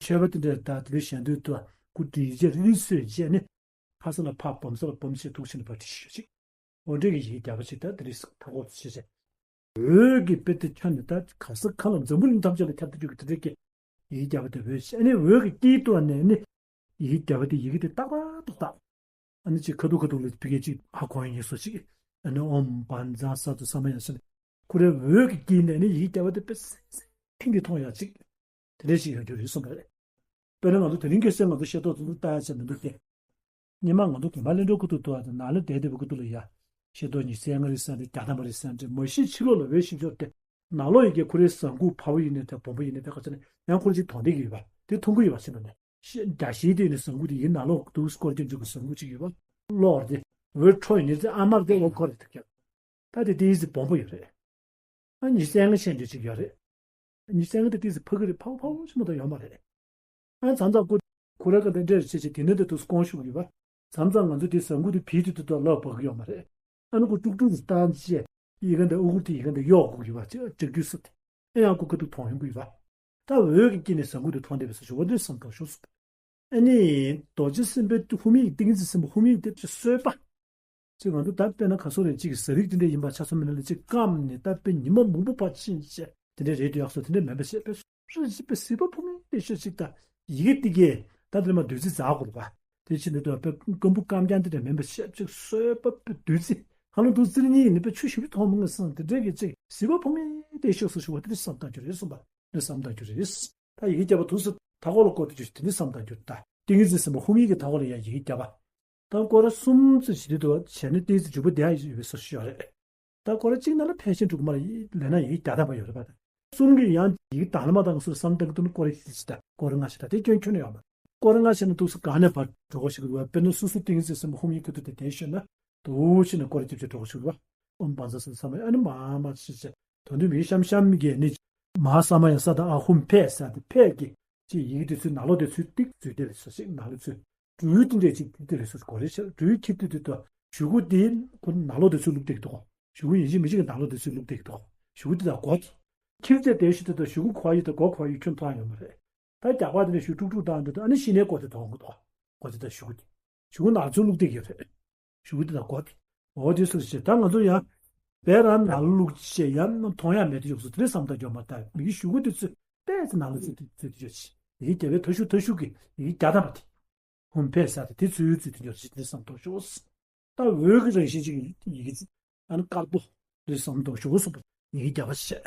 མཆོད་པ་དེ་འདྲ་དང་དེ་འདྲ་གཞན་དོན་དུ་སྐུ་བྲིས་བྱས་རིལ་སུ་བྱས་ནས་ཕ་ས་ལ་ཕ་སྦོམ་ས་ལ་སྦོམ་བྱས་ཐུགས་ཆེན་ལ་ཕ་བྲིས་ཤིག་ཅིག་འོ་འདྲ་གི་ཡི་གེ་བརྒྱ་པ་ཞིག་ད་དེ་འདྲ་ཞིག་མཐའ་འཁོར་དུ་བྱས་བྱས། འོད་ཀྱི་དཔེ་དེ་ཁྱོན་ནས་ད་ག་ས་ག་ལ་འཛམ་བུ་གླིང་ཐམས་ཅད་ལ་ཁྱབ་བསྡད་རྒྱུ་གི་དེ་འདྲ་གི་ཡི་གེ་བརྒྱ་པ་དེ་འོད་ཞིག་ཨ་ནི་འོད་ཀྱི་དཀྱིལ་དུ་ནས་ནི་ཡི་གེ་བརྒྱ་པ་དེ་ཡི་གེ་དེ་ཏག་ཏག་ཏག་ཏག་ཨ་ནི་ཅིག་ཁ་ཐུག་ཁ་ཐུག་ལ་ཕ་གིར་ཅིག་ཧ་གོ་ཡ་ཡིན་བཟོ་ཅིག་ཨ་ནི་ཨོཾ་བཛྲ་ས་ཏྭ་ས་མ་ཡ་ཤ་ནི་ཁོ་རའི་འོད་ཀྱི་དཀྱིལ་ནས་ནི་ཡི་གེ་བརྒྱ་པ་དེ་དཔེ་སེང་སེང་གིས་མཐོང་ཡ་ཅིག་དེ་འདྲ་ཞིག་ཡོང་རྒྱུ་རེད་གསུངས་པ་རེད། དཔེར་ན་ང་ཚོ་དེ་རིང་ཁ་སང་ང་ཚོ་ཤེས་རྟོགས་ཚོ་ལྟ་ཡ་ཆ་མི་འདུག་སྟེ། སྔོན་མ་ང་ཚོ་དགོན་པ་གླིང་སྒྲུང་ཁུ་ཐུག་ཐུག་ཨ་དང་ནང་ལ་བསྡད་བསྡད་པའི་ཁུ་ཐུག་ལ་ཡ། ཤེས་རྟོགས་ཉི་ཤུ་རྩ་ལྔ་རེད་ཟེར་འདྲ་བརྒྱ་ཐམ་པ་རེད་ཟེར་འདྲ་མ་གཞི་ཕྱི་ལོགས་ལ་འོད་ཤིང་ཤོར་ཏེ། ནང་ལོགས་ཡི་གེ་ཁོ་རའི་ཟངས་ཁུག་ཕ་བོ་ཡིན་ནའི་དེ་བོན་པོ་ཡིན་ནའི་དེ་ག་ཚོད་ནས་ཡང་ཁོ་ར་ཅིག་མཐོང་བསྡད་ཀྱི་ཡོད་པ་དེ་མཐོང་གི་ཡོད་པ་ཟེར་ན་ནས། ཤེས་རྒྱ་ཤེས་དེ་ནི་ཟངས་ཁུག་དེ་ཡིན་ནང་ལོགས་འདུག་སྐོར་གྱི་འཇུག་གི་ཟངས་ཁུག་ཅིག་ཡོད་པ། གློག་རེད། འོད་འཕྲོ་ཡིན་ནི་ཚེ་ཨ་མར་དེ་འོད་ཁོ་རེད་དེ་ཀྱང་། ད་དེ་ཏིས་བོན་པོ་ཡོད་རེད། ཨ་ཉི་ཤུ་རྩ་ལྔ་ཤེས་འདོད་ཅིག་ཡོད་རེད། ཉི་ཤུ་རྩ་ལྔ་དེ་ཏིས་ཕ་གི་རེད་ཕ་བོ་ཕ་བོ་ཅི་མ་གཏོགས་ཡོད་མ་རེད། ཨ་མཚམས་མཚམས་ཁོ་ཁོ་ར་ག་དེ་འདྲས་བྱེད་བྱེད་དེ་ནས་དེ་དུས་སྐོང་ཤུགས་ཡོད་པ། མཚམས་མཚམས་ང་ཚོ་དེ་ཟངས་ཁུག་དེ་བིས་དེ་དུས་དུ་ལབ་བག་ཡོད་མ་རེད། ཨ་ནི་ཁོ་དཀྲུག་དཀྲུག་རུ་བཏང་བྱས་ཡི་གེ་འདི་ཨུ་གུར་དེ་ཡི་གེ་འདི་གཡོག་དགོས་ཡོད་པ་ཅིག་ཅིག་རྒྱུ་སུ་དེ་ཨེ་ཡང་ཁོ་ཁ་ཐུག་མཐོང་ཡོང་གི་ཡོད་པ། ད་འོད་ཀྱི་དཀྱིལ་ནས་ཟངས་ཁུག་དེ་མཐོང་བསྡད་པའི་སོ་ཞུ་བ་འདི་བསམ་བཏང་ཤོག་སུ། ཨ་ནི་རྡོ་རྗེ་སེམས་དཔའི་དབུ་མའི་ཏིང་འཛིན་སེམས་དཔའ་དབུ་མའི་ཏིང་འཛིན་གསོལ་པ། ཅིག་ང་ཚོ་ད་དཔེར་ན་ག་སོ་རེད་ཅིག་གི་ཟ་རིགས་དེ་འདྲ་ཡིན་པ་ཆ་ཚང་མིན་ན་ལ་ཅིག་སྐམ་ནས་ད་དཔེ་ཉི་མ་མང་པོ་ཕར་ཕྱིན་བྱས་དེ་འདྲ་རེད་དུ་ཡག་སོ་དེ་འདྲ་མིན་པ་བྱས་པས་སུ་རེ་ཞིག་པའི་ཟིལ་པ་ཕུ་མིན་དེ་ཤོད་ཅིག་ད་ཡི་གེ་ཏི་གེ་ད་དེ་མ་བདུད་རྩི་འཛག་དགོས་པ་དེ་ཕྱིན་དུ་དུ་དཔེ་སྐམ་པོ་སྐམ་རྐྱང་དེ་འདྲ་མིན་པ་བྱས་ཅིག་གསོལ་པ་དཔེ་བདུད་རྩི་ཧ་ལམ་དུ་རྩི་རིགས་གཉིས་ཡིན་ན་དཔེ་ཆུ་ཞིབ་ཏུ་མཐོང་མི་ངེས་སང་དེ་འདྲ་གི་ཅིག་ཟིལ་པ་ཕུ་མིན་དེ་ཤོད་སོ་ཞུ་བ་དེ་འདྲ་བསམ་བཏང་རྒྱུ་རེད་གསུངས་པ་འདྲ་བསམ་བཏང་རྒྱུ་རེད། ད་ཡི་གེ་བརྒྱ་པ་ཐུགས་སུ་མཐའ་འཁོར་ལ་བསྐོར་དུ་གྱུར་དེ་འདྲ་བསམ་བཏང་རྒྱུ་ད་ཏིང་འཛིན་སེམས་དཔའ་དབུ་མའི་གི་མཐའ་འཁོར་ལ་ཡང་ཡི་གེ་བརྒྱ་པ། ད་སྐོར་ར་གསུམ་ཙམ་ཞིག་དུ་བྱས་ནས་ཏོག་ཙམ་འཇུག་པ་བསྡད་ཡོད་པའི་བཟོ་ཞིག་ཡོད་རེད། ད་སྐོར་ར་གཅིག་ནང་ལ་ཕལ་ཆེར་འགྲོ་གི་མ་རེད་ལས་ན་ཡི་གེ་བརྒྱ་ཐམ་པ་ཡོད་རེད་པ། གསུམ་གྱི་ཡང་ཡི་གེ་དང་ལ་མ་དང་སོར་བསམ་བཏང་གི་འདུག་ན་སྐོར་ར་ཞིག་ད་སྐོར་ར་ལྔ་ཞིག་ད་དེ་སྐྱོན་ཁྱོན་ནས་ཡོད་མ་རེད། སྐོར་ར་ལྔ་ཞིག་ན་འདུག་སུ་གང་ནས་ཕར་འགྲོ་གི་ཞིག་རེད་པ། དཔེར་ན་སོ་སོ་ཏིང་འཛིན་སེམས་དཔའ་དབུ་མའི་ཁ་ཐུག་དེ་བསྡད་ཤོད་ན་འདུག་ཕྱིན་ན་སྐོར་ར་རྒྱབ་ཅིག་འགྲོ་གི་ཞིག་རེད་པ། ཨོཾ་བཛྲ་ས་ཏྭ་ས་མ་ཡ་ཨ་ནི་མ་མ་ཞིག་བྱས་དོན་དུ་མི་གཤམ་གཤམ་གྱི་ནི་མ་ཧཱ་ས་མ་ཡ་ས་དང་ཨ་ཧུམ་ཕཊ་ས་དེ་ཕཊ་ཀྱི་ཅིག་ཡི་གེ་དེ་ཚོའི་ནང་ལོགས་དེ་ཚོའི་ཏིག་ཚོས་དེ་ལས་སོ་ཞིག་ནང་ལོགས་ཚོས་འབྲུ་དེ་འདྲས་ཅིག་དེ་ལས་སོ་གོ་རེ་ཤར་འབྲུའི་ཁྱེར་དུས་དེ་དུ་གཞུག་གུ་དེ་ཁོ་ནང་ལོགས་དེ་ཚོས་བླུགས་བསྡད་ཀྱི་འདུག་གཞུག་གུ་ཡིན་གཅིག་མིན་གཅིག་གི་ནང་ལོགས་དེ་ཚོས་བླུགས་བསྡད་ཀྱི་འདུག་གཞུག་གུ་དེ་དང་གོ་ཁྱེར་དེ་དེ་ཤི་དེ་དང་གཞུག་གུ་གོ་ཡི་དང་གོ་གོ་ཡི་ཁྱོན་མཐོང་ཡོང་མ་རེད། ད་རྒྱག་པ་དེ་ནས་ཞུ་དཀྲུག་དཀྲུག་བཏང་འདུག་ཨ་ནི་ཤི་ནས་གོ་དེ་མཐོང་གི་འདུག་གོ་དེ་དང་གཞུག་གུ་དེ་གཞུག་གུ་ནང་ཚོས་བླུགས་བསྡད་ཀྱི་རེད། གཞུག་གུ་དེ་དང་གོ་དེ། འོ་དེ་སུ་ཞེས་ད་ང་ཚོ་ཡང་བེ་རང་ནང་ལ་བླུགས་བྱས་ཡང་མཐོང་ཡ་མེད་དུ་ཡོག་སུ་དེ་འདྲའི་བསམ་བཏང་རྒྱུ་མ་ད་མི་གི་གཞུག་གུ་དེ་ཚོས་པས་ནང་ལ་ཚུད་དེ་ཚུད་དེ་ཡོད་ཅི་ཡི་གེ་བརྒྱ་པའི་མཐའ་གཞུག་མཐའ་གཞུག་གི་ཡི་གེ་བརྒྱ་ཐམ་པ་དེ་ཧུམ་ཕཊ་ས་དེ་དེ་ཚུད་ཚུད་དེ་ཡོད་ཅི་དེ་བསམ་བཏང་ཤོག་ད་འོད་ཀྱི་རང་བཞིན་ཅིག་ཡི་གེ་ཨ་ནི་དཀར་པོ་དེ་བསམ་བཏང་ཤོག་སུ་ཡི་གེ་བརྒྱ་པ་བཤད་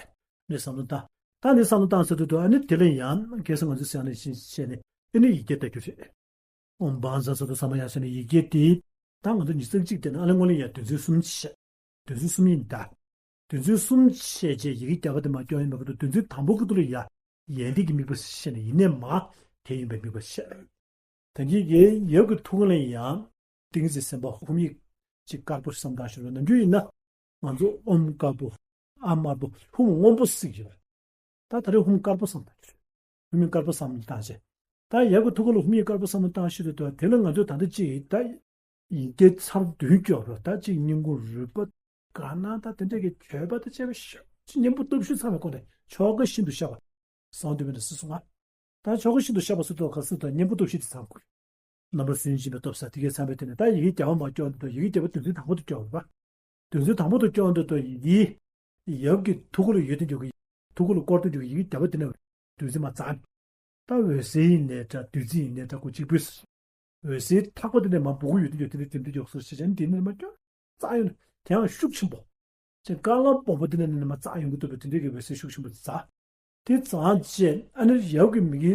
དེ་བསམ་བཏང་ད་དེ་བསམ་བཏང་ཟེར་དུས་དུ་ཨ་ནི་དེ་ལ་ཡང་གལ་སྲིད་ང་ཚོས་ཟེར་ནས་བཤད་ནས་ཨ་ནི་ཡི་གེ་ལྟ་རྒྱུ་རེད། ཨོཾ་བཛྲ་ས་ཏྭ་ས་མ་ཡ་ཟེར་ནས་ཡི་གེ་དེ་ད་ང་ཚོ་ཉི་ཤུ་རྩ་གཅིག་དེ་ནི་ཨ་ལེ་ངོ་ལེ་ཡ་དོན་ཚན་གསུམ་བཤད། དོན་ཚན་གསུམ་ཡིན་ད། དོན་ཚན་གསུམ་བཤད་བྱས་ཡི་གེ་བརྒྱ་པ་དེ་མ་སྐྱོར་ཡིན་པ་ག་དུ་དོན་ཚན་དང་པོ་ག་དུ་ལ་ཡ་ཡན་ཏན་གྱི་དམིགས་པ་བཤད་ནས་ཡིན་ནས་མ་དེ་ཡིན་པའི་དམིགས་པ་བཤད། ད་གིན་གྱི་ཡབ་ཀྱི་ཐུགས་ཀ་ལ་ཡང་ཏིང་འཛིན་སེམས་དཔའ་ཧཱུྃ་ཡིག་ཅིག་དཀར་པོ་བསམ་བཏང་ཞུ་བ་ནམ་རྒྱུན་ཡིན་ན་ང་ཚོ་ཨོཾ་དཀར་པོ་ཨ་དམར་པོ་ཧཱུྃ་སྔོན་པོ་ཟེར་གྱི་ཡོད། ད་ད་རེས་ཧཱུྃ་དཀར་པོ་བསམ་བཏང་ཞུ། ཧཱུྃ་ཡིག་དཀར་པོ་བསམ་བཏང་བྱས། ད་ཡབ་ཀྱི་ཐུགས་ཀ་ལ་ཧཱུྃ་ཡིག་དཀར་པོ་བསམ་བཏང་ཞུ་དུས་དེ་ལ་ང་ཚོས་ད་ལྟ་ཅིག་ད་ཡི་གེ་ཚར་བདུན་སྐྱོར་རོ། ད་ཅིག་སྙིང་པོ་རུས་པ་དགའ་སྣང་ད་དེ་འདྲ་གི་བརྗོད་པ་དེ་བྱས་པ་ཤོག་ཅིག་གཉེན་པོ་སྟོབས་བཞི་ཚང་བའི་སྐོར་ནས་ཆོ་ག་ཤིན་ཏུ་ཤ་བ་གསང་འདུས་མི་འདྲ་སྲིད་སོང་ང་། ད་ཆོ་ག་ཤིན་ཏུ་ཤ་བ་སུ་ཐོག་ག་སུ་དང་གཉེན་པོ་སྟོབས་བཞི་དེ་ཚང་དགོས། རྣམ་པར་སུན་འབྱིན་པའི་སྟོབས་ཟེར་དེ་གའི་ཚང་བའི་དེ་ནས་ད་ཡི་གེ་བརྒྱ་པ་མ་སྐྱོར་འདུག་ཡི་གེ་བརྒྱ་པ་དོན་ཚན་དང་པོ་དུ་སྐྱོར་བ། དོན་ཚན་དང་པོ་དུ་སྐྱོར་འདུག་དོ་ཡི་གེ་ཡབ་ཀྱི་ཐུགས་ཀ་ལ་ཡོད་དེ་འཇོག་གི་ཐུགས་ཀ་ལ་བསྐོར་དེ་འཇོག་གི་ཡི་གེ་བརྒྱ་པ་དེ་ནས་དོན་ཚན་མ་ཚང་། ད་འོད་གསལ་ཡིན་ནའི་འདྲ་བདུད་རྩི་ཡིན་ནའི་འདྲ་ཁོ་གཅིག་པུས། འོད་གསལ་ཐག་པ་དེ་ནས་མ་སྦུ་གུ་ཡོད་དེ་འཇོག་དེ་ནས་དེ་འདྲ་འཇོག་སོ་ཞེས་བྱས་ནས་དེ་ནས་མ་སྐྱོར་རྩ་ཡོད་ན་དེ་ཡང་ཤུགས་ཆེན་པོ། ཅེས་དཀར་ལམ་སྦོམ་པོ་དེ་ནས་ནི་མ་རྩ་ཡོང་གི་འདུག་པའི་དེ་འདྲའི་གི་འོད་གསལ་ཤུགས་ཆེན་པོ་དེ་རྩ། དེ་ཙང་བཅས་ཨ་ནི་ཡབ་ཀྱི་མི་གི་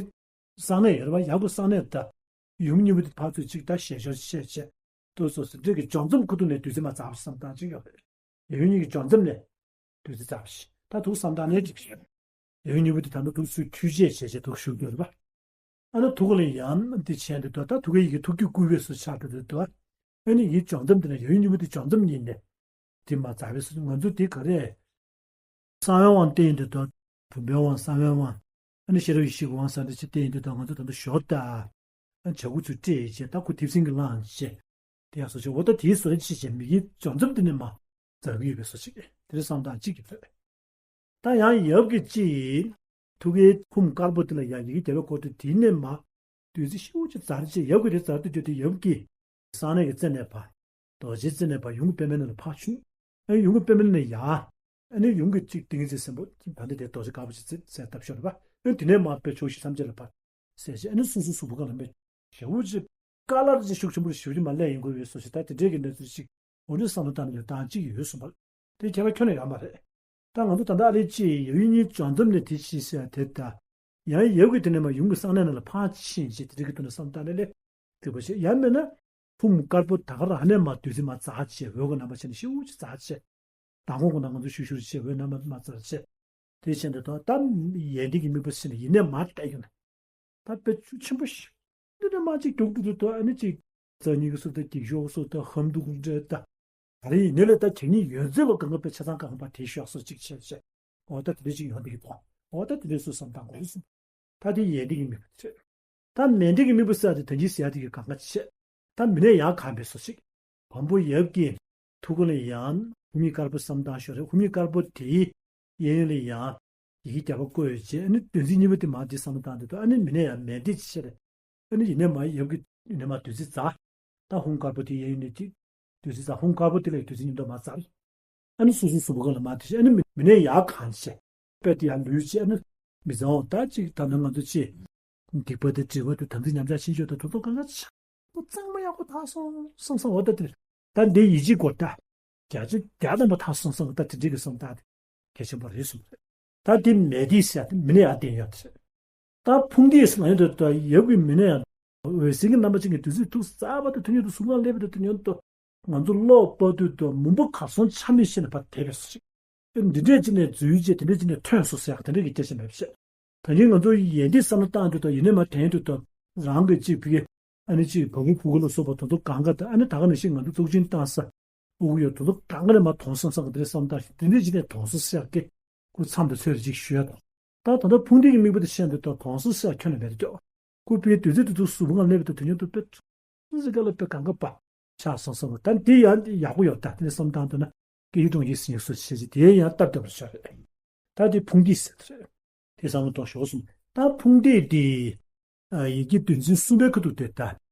གསང་གནས་ཡོད་རེད་བ། ཡབ་ཀྱི་གསང་གནས་དང་ཡུམ་གཉིས་པོ་དེ་ཕར་ཚུར་གཅིག་ད་ཞལ་ཤོར་བཤད་བྱས་དུ་སོ་སོ་འདྲེ་གི་སྦྱོར་མཚམས་ཁུ་ཐུག་ནས་བདུད་རྩི་མ་འཛག་པ་བསམ་སྟངས་གཅིག་ཡོད་རེད། ཡབ་ཡུམ་གཉིས་ཀྱི་སྦྱོར་མཚམས་ནས་བདུད་རྩི་འཛག་པ་ཞིག་ད་ཐུག་བསམ་སྟངས་ནས་གཅིག་ཞིག་ཡབ་ཡུམ་གཉིས་པོ་དེ་ད་ནི་ཐུག་སུས་ཐུགས་རྗེ་བྱས་བྱས་ཐུག་ཞུགས་ཡོད་རེད་བ། ཨ་ནི་ཐུགས་ལ་ཡང་འདི་བྱས་འདི་དོ་ད་ཐུགས་ཀའི་ཡི་གེ་ཐུགས་རྒྱུད་བསྐུལ་བའི་སུ་ཆགས་འདི་དོ། ཨ་ནི་ཡི་སྦྱོར་མཚམས་འདི་ན་ཡབ་ཡུམ་གཉིས་པོ་དེ་སྦྱོར་མཚམས་ཉིད་ནས་དེ་མ་འཛག་པའི་སུ་ང་ཚོ་དེ་ག་རེ། གསང་བའི་དབང་བསྟན་ཡིན་དུས་དང་། བུམ་པའི་དབང་གསང་བའི་དབང་། ཨ་ནི་ཤེས་རབ་ཡེ་ཤེས་ཀྱི་དབང་གསང་འདི་ཅི་བསྟན་ཡིན་དུས་དང་ང་ཚོ་ད་ལྟ་ཞོར་ལྟ། ཨ་བྱ་འགུལ་ཚུར་སྤྲད་ཡིན་ཅེས་ད་ཁོ་ཐེབས་སྲིན་གྱི་ལངས་ཅེས། དེ་ཡང་སོ་ཅིག་འོ་ད་དེའི་བཟོ་ཅི་ཅེས་མི་གི་སྦྱོར་མཚམས་འདི་ནས་མ་འཛག་གི་ཡོད་པའི་སོ་ཅིག་དེ་རེ་བསམ་སྟངས་གཅིག་གི་ཕོད། ད་ཡང་ཡབ་ཀྱི་ཅི་ཡིན། ཐུགས་ཀའི་ཧཱུྃ་དཀར་པོ་དེ་ལ་ཡང་ཡི་གེ་བརྒྱ་པའི་སྐོར་དུ་དེའི་གནས་མ། བདུད་རྩི་ཤིའུ་ཅིག་འཛར་ཅིག་ཡབ་ཀྱི་དེ་འཛར་དུ་གྱུར་ཏེ་ཡབ་ཀྱི་གསང་གནས་ཀྱི་རྩེ་ནས་ཕར། རྡོ་རྗེའི་རྩེ་ནས་ཕར་ཡུམ་གྱི་པདྨའི་ནང་ལ་ཕར་ཕྱིན། ཨ་ཡུམ་གྱི་པདྨའི་ནང་ནས་ཡར། ཨ་ནི་ཡུམ་གྱི་གཅིག་ཏིང་ངེ་འཛིན་སེམས་པོ་ད་ལྟ་དེ་རྡོ་རྗེ་དཀར་པོ་ཅིག་ཚེ་ཚེ་བཏབ་ཤོར་བ། ཨ་དེ་ནས་མར་དཔེ་ཕྱོགས་བཞི་ཐམས་ཅད་ལ་ཕར། ཟེར་བྱས་ཨ་ནི་སོ་སོའི་གཟུགས་པོ་གང་ལ་མེད། ཞེ་པོ་ཅིག་ དཀའ་ལས་ཅིག་ཤུགས་ཆེན་པོ་ཞེ་པོ་ཅིག་མར་སླེབས་ཡོང་གི་ཡོད་བཟོ་ཞིག་ད་དེ་འདྲའི་གི་གནས་ཚུལ་ཅིག་འོ་འདྲའི་བསམ་བློ་བཏང་ནས་ལས་སྟངས་གཅིག་ཡོད་གསུངས་པ་རེད། དེ་ཁྱད་པར་ཁྱོན་ནས་ཡོད་མ་རེད། ད་ང་ཚོ་ད་ལྟ་ཨ་རི་ཅིག་ཡབ་ཡུམ་གཉིས་འཇོག་མཚམས་ནས་དེ་ཕྱིན་ཟེར་ཡ་དེ་ད། ཡང་ཡབ་ཀྱིས་དེ་ནས་མར་ཡུམ་གྱི་གསང་གནས་ནང་ལ་ཕར་ཕྱིན་བྱས་དེ་འདྲ་གི་ཐོག་ནས་བསམ་བཏང་ནས་ལས་འགྲིག་པ་བྱས། ཡང་མིན་ན་ཕུང་དཀར་པོ་ད་ག་རང་ནས་མར་བདུད་རྩི་མར་འཛག་བྱས། འོད་གི་རྣམ་པ་བྱས་ནས་ཤིའུ་ཅིག་འཛག་བྱས། མདང་དགོང་གི་ནང་ང་ཚོ་ཤུར་ཤུར་བྱས་འོད་རྣམ་པ་མར་འཛག་བྱས། དེ་བྱས་འདི་དང་ད་ཡས་འདི་གི་དམིགས་པ་ཕྱིན་ནས་ཡིན་ནས་མར་བལྟས་ཡོང་ནས། ད་དཔེ་ཆུ་ཆེན་པོ་ཞིག་འདི་ནས་མར་ཅིག་རྒྱུག་འགྲོ་འདུག་ད་ཨ་ནི་ཅིག་རྩ་གཉིས་ཀྱི་སོ་ད་འགྱིག་ཤོག་སོ་ད་ཧམ་འདུག་འདྲ་ད། ད་རེས་ཡིན་ནའི་ལས་ད་ཁྱེད་གཉིས་ཡོད་ཚད་ལོ་གང་ག་དཔེ་ཆ་ཚང་གང་ག་པ་དེ་ཤོག་སོ་ཅིག་བྱས་བྱས། འོ་ད་དེ་འདྲ་ཅིག་ཡོང་འདུག་གི་དོ། འོ་ད་དེ་འདྲའི་སོ་བསམ་བཏང་དགོས་སོ། ད་དེ་ཡས་འདི་གི་དམིགས་པ་བྱས། ད་མས་འདི་གི་དམིགས་པ་ཟེར་ཡ་དེ་ད་གིན་ཟེར་ཡ་དེ་གི་གང་ག་བྱས། ད་མི་ནས་ཡར་གང་པའི་སོ་ཅིག་བམ་པོ་ཡབ་ཀྱི་ཐུགས་ཀ་ལ་ཡང་ཧཱུྃ་ཡིག་དཀར་པོ་བསམ་བཏང་ཞོར་རེད། ཧཱུྃ་ཡིག་དཀར་པོ་དེའི་གཡས་གཡོན་ལ་ཡང་ཡི་གེ་བརྒྱ་པ་བཀོད་ཡོད་བྱས། ཨ་ནི་བདུད་རྩི་གཉིས་པོ་དེ་མར་དེ་བསམ་བློ་བཏང་དུས་ད་ཨ་ནི་མི་ནས་ཡང་མས་འདི་ཅི་བྱས་རེད། ཨ་ནི་ཡིན་ནས་མར་ཡབ་ཀྱི་ཡིན་ནས་མར་བདུད་རྩི་འཛག་ད་ཧཱུྃ་དཀར་པོ་དེ་གཡས་གཡོན་ནས་ཅིག་བདུད་རྩི་འཛག་ཧཱུྃ་དཀར་པོ་དེ་ལ་ཡང་བདུད་རྩི་མཉམ་དུ་མར་འཛག་ཨ་ནི་སོ་སོའི་གཟུགས་པོ་སྒང་ལ་མར་དེ་བྱས། ཨ་ནི་མི་ནས་ཡར་གང་བྱས། དཔེ་དེ་ཡར་ལུས་བྱས། ཨ་ནི་མི་ཚང་འོ་ད་ཅིག་ད་ནང་ང་ཚོ་ཅིག་སྡིག་པ་དང་སྒྲིབ་པ་དང་དམ་ཚིག་ཉམས་ཆག་ཕྱིན་ཆད་དང་དེ་ཚོ་གང་ག་ཆག་པོ་གཙང་མ་ཡག་པོ་དག་སོང་བསམ་སོང་། འོ་ད་དེ་ད་འདི་ཡིད་ཆེས་སྐོར་ད་བརྒྱ་ཆ་བརྒྱ་ཐམ་པ་དག་སོང་བསམ། ད་དེ་འདྲའི་གི་བསམ་ད་དེ་གལ་ཆེན་པོ་རེད་གསུངས་པ་རེད། ད་དེ་མས་འདི་ཟེར་ཡ་དེ་མི་ནས་ཡར་བསྟན་ཡོད་དེ་རེད། ད་ཕུང་འདི་ཟེར་ན་ཡོད་དོ། ད་ཡབ་ཀྱི་མི་ནས་ཡར་འོད་ཟེར་གྱི་རྣམ་པ་ཅན་གྱི་བདུད་རྩི་ཐུགས་སྲ་བ་དང་དུས་མཉམ་དུ་གཟུགས་ཁ་སླེབས་པ་དང་དུས་མཉམ་དུ་ང་ཚོ་བློ་སྤར་དུས་དུ་མུན་པ་གར་སོང་ཆ་མེད་ཤེས་ནས་ཕར་དེད་པས་སོ་ཅིག་འདི་འདྲས་ཅིག་ནས་འཛུལ་བྱས་དེ་འདྲས་ཅིག་ནས་ཐོན་སོང་ཟེར་ཡག་དེ་འདྲས་ཀྱི་སྐད་ཆ་མེད་པ་བཤད། ད་གིན་ང་ཚོ་ཡས་འདི་བསམ་བློ་བཏང་དུས་དང་ཡིན་ནས་མར་དྲན་དུས་དང་རང་གི་ཅིག་ཕ་གི་ཨ་ནི་ཅིག་བ་སྤུ་བུ་གུ་ལ་སོགས་པ་དེ་ཚོ་གང་ག་དང་། ཨ་ནི་ད་ག་ནང་བཞིན་ང་ཚོ་བཙུགས་ཆེན་བཏང་ས་དབུགས་ཡོད་དེ་ཚོ་གང་ག་ནས་མར་དོང་སང་སང་གི་དེ་འདྲས་བསམ་བཏང་ཞིག་དེ་འདྲས་ཅིག་ནས་དོང་སོང་ཟེར་ཡག་གི་སྐུ་མཚམས་དང་ཚོད་རེ་ཅིག་ཞུ་ཡ་དང་། ད་ད་ལྟ་ཕུང་འདི་གི་དམིགས་པ་དེ་བཤད་འདི་དང་དོང་སོང་ཟེར་ཡག་ཁྱོན་ནས་མེད་དེ་ཅོག་སྐུ་པའི་བདུད་རྩི་དེ་ཚོ་གཟུགས་པོ་སྒང་སླེབས་པ་དང་དུས་མཉམ་དུ་དཔེ་ཙི་ཙི་ག་ལ་དཔེ་གང་ག་པ་ཆགས་སོང་སོང་། ད་འདི་ཡང་ཡག་པོ་ཡོད། ད་དེ་ནས་བསམ་བཏང་འདུག་ན་སྐད་ཡིག་ཀྲུང་ཡིག་སྲིད་ཡིག་སོགས་བྱས་ཅིག་དེ་ཡང་སྟབས་བདེ་བར་ཤོར་རེད། ད་དེ་ཕུང་འདི་ཟེར་རེད། དེ་བསམ་བློ་གཏོང་ཞོག་གསུངས། ད་ཕུང་འདི་དེ་ཡི་གེ་བདུད་རྩི་གསུམ་པའི་ཁ་ཐུག་དེ་ད་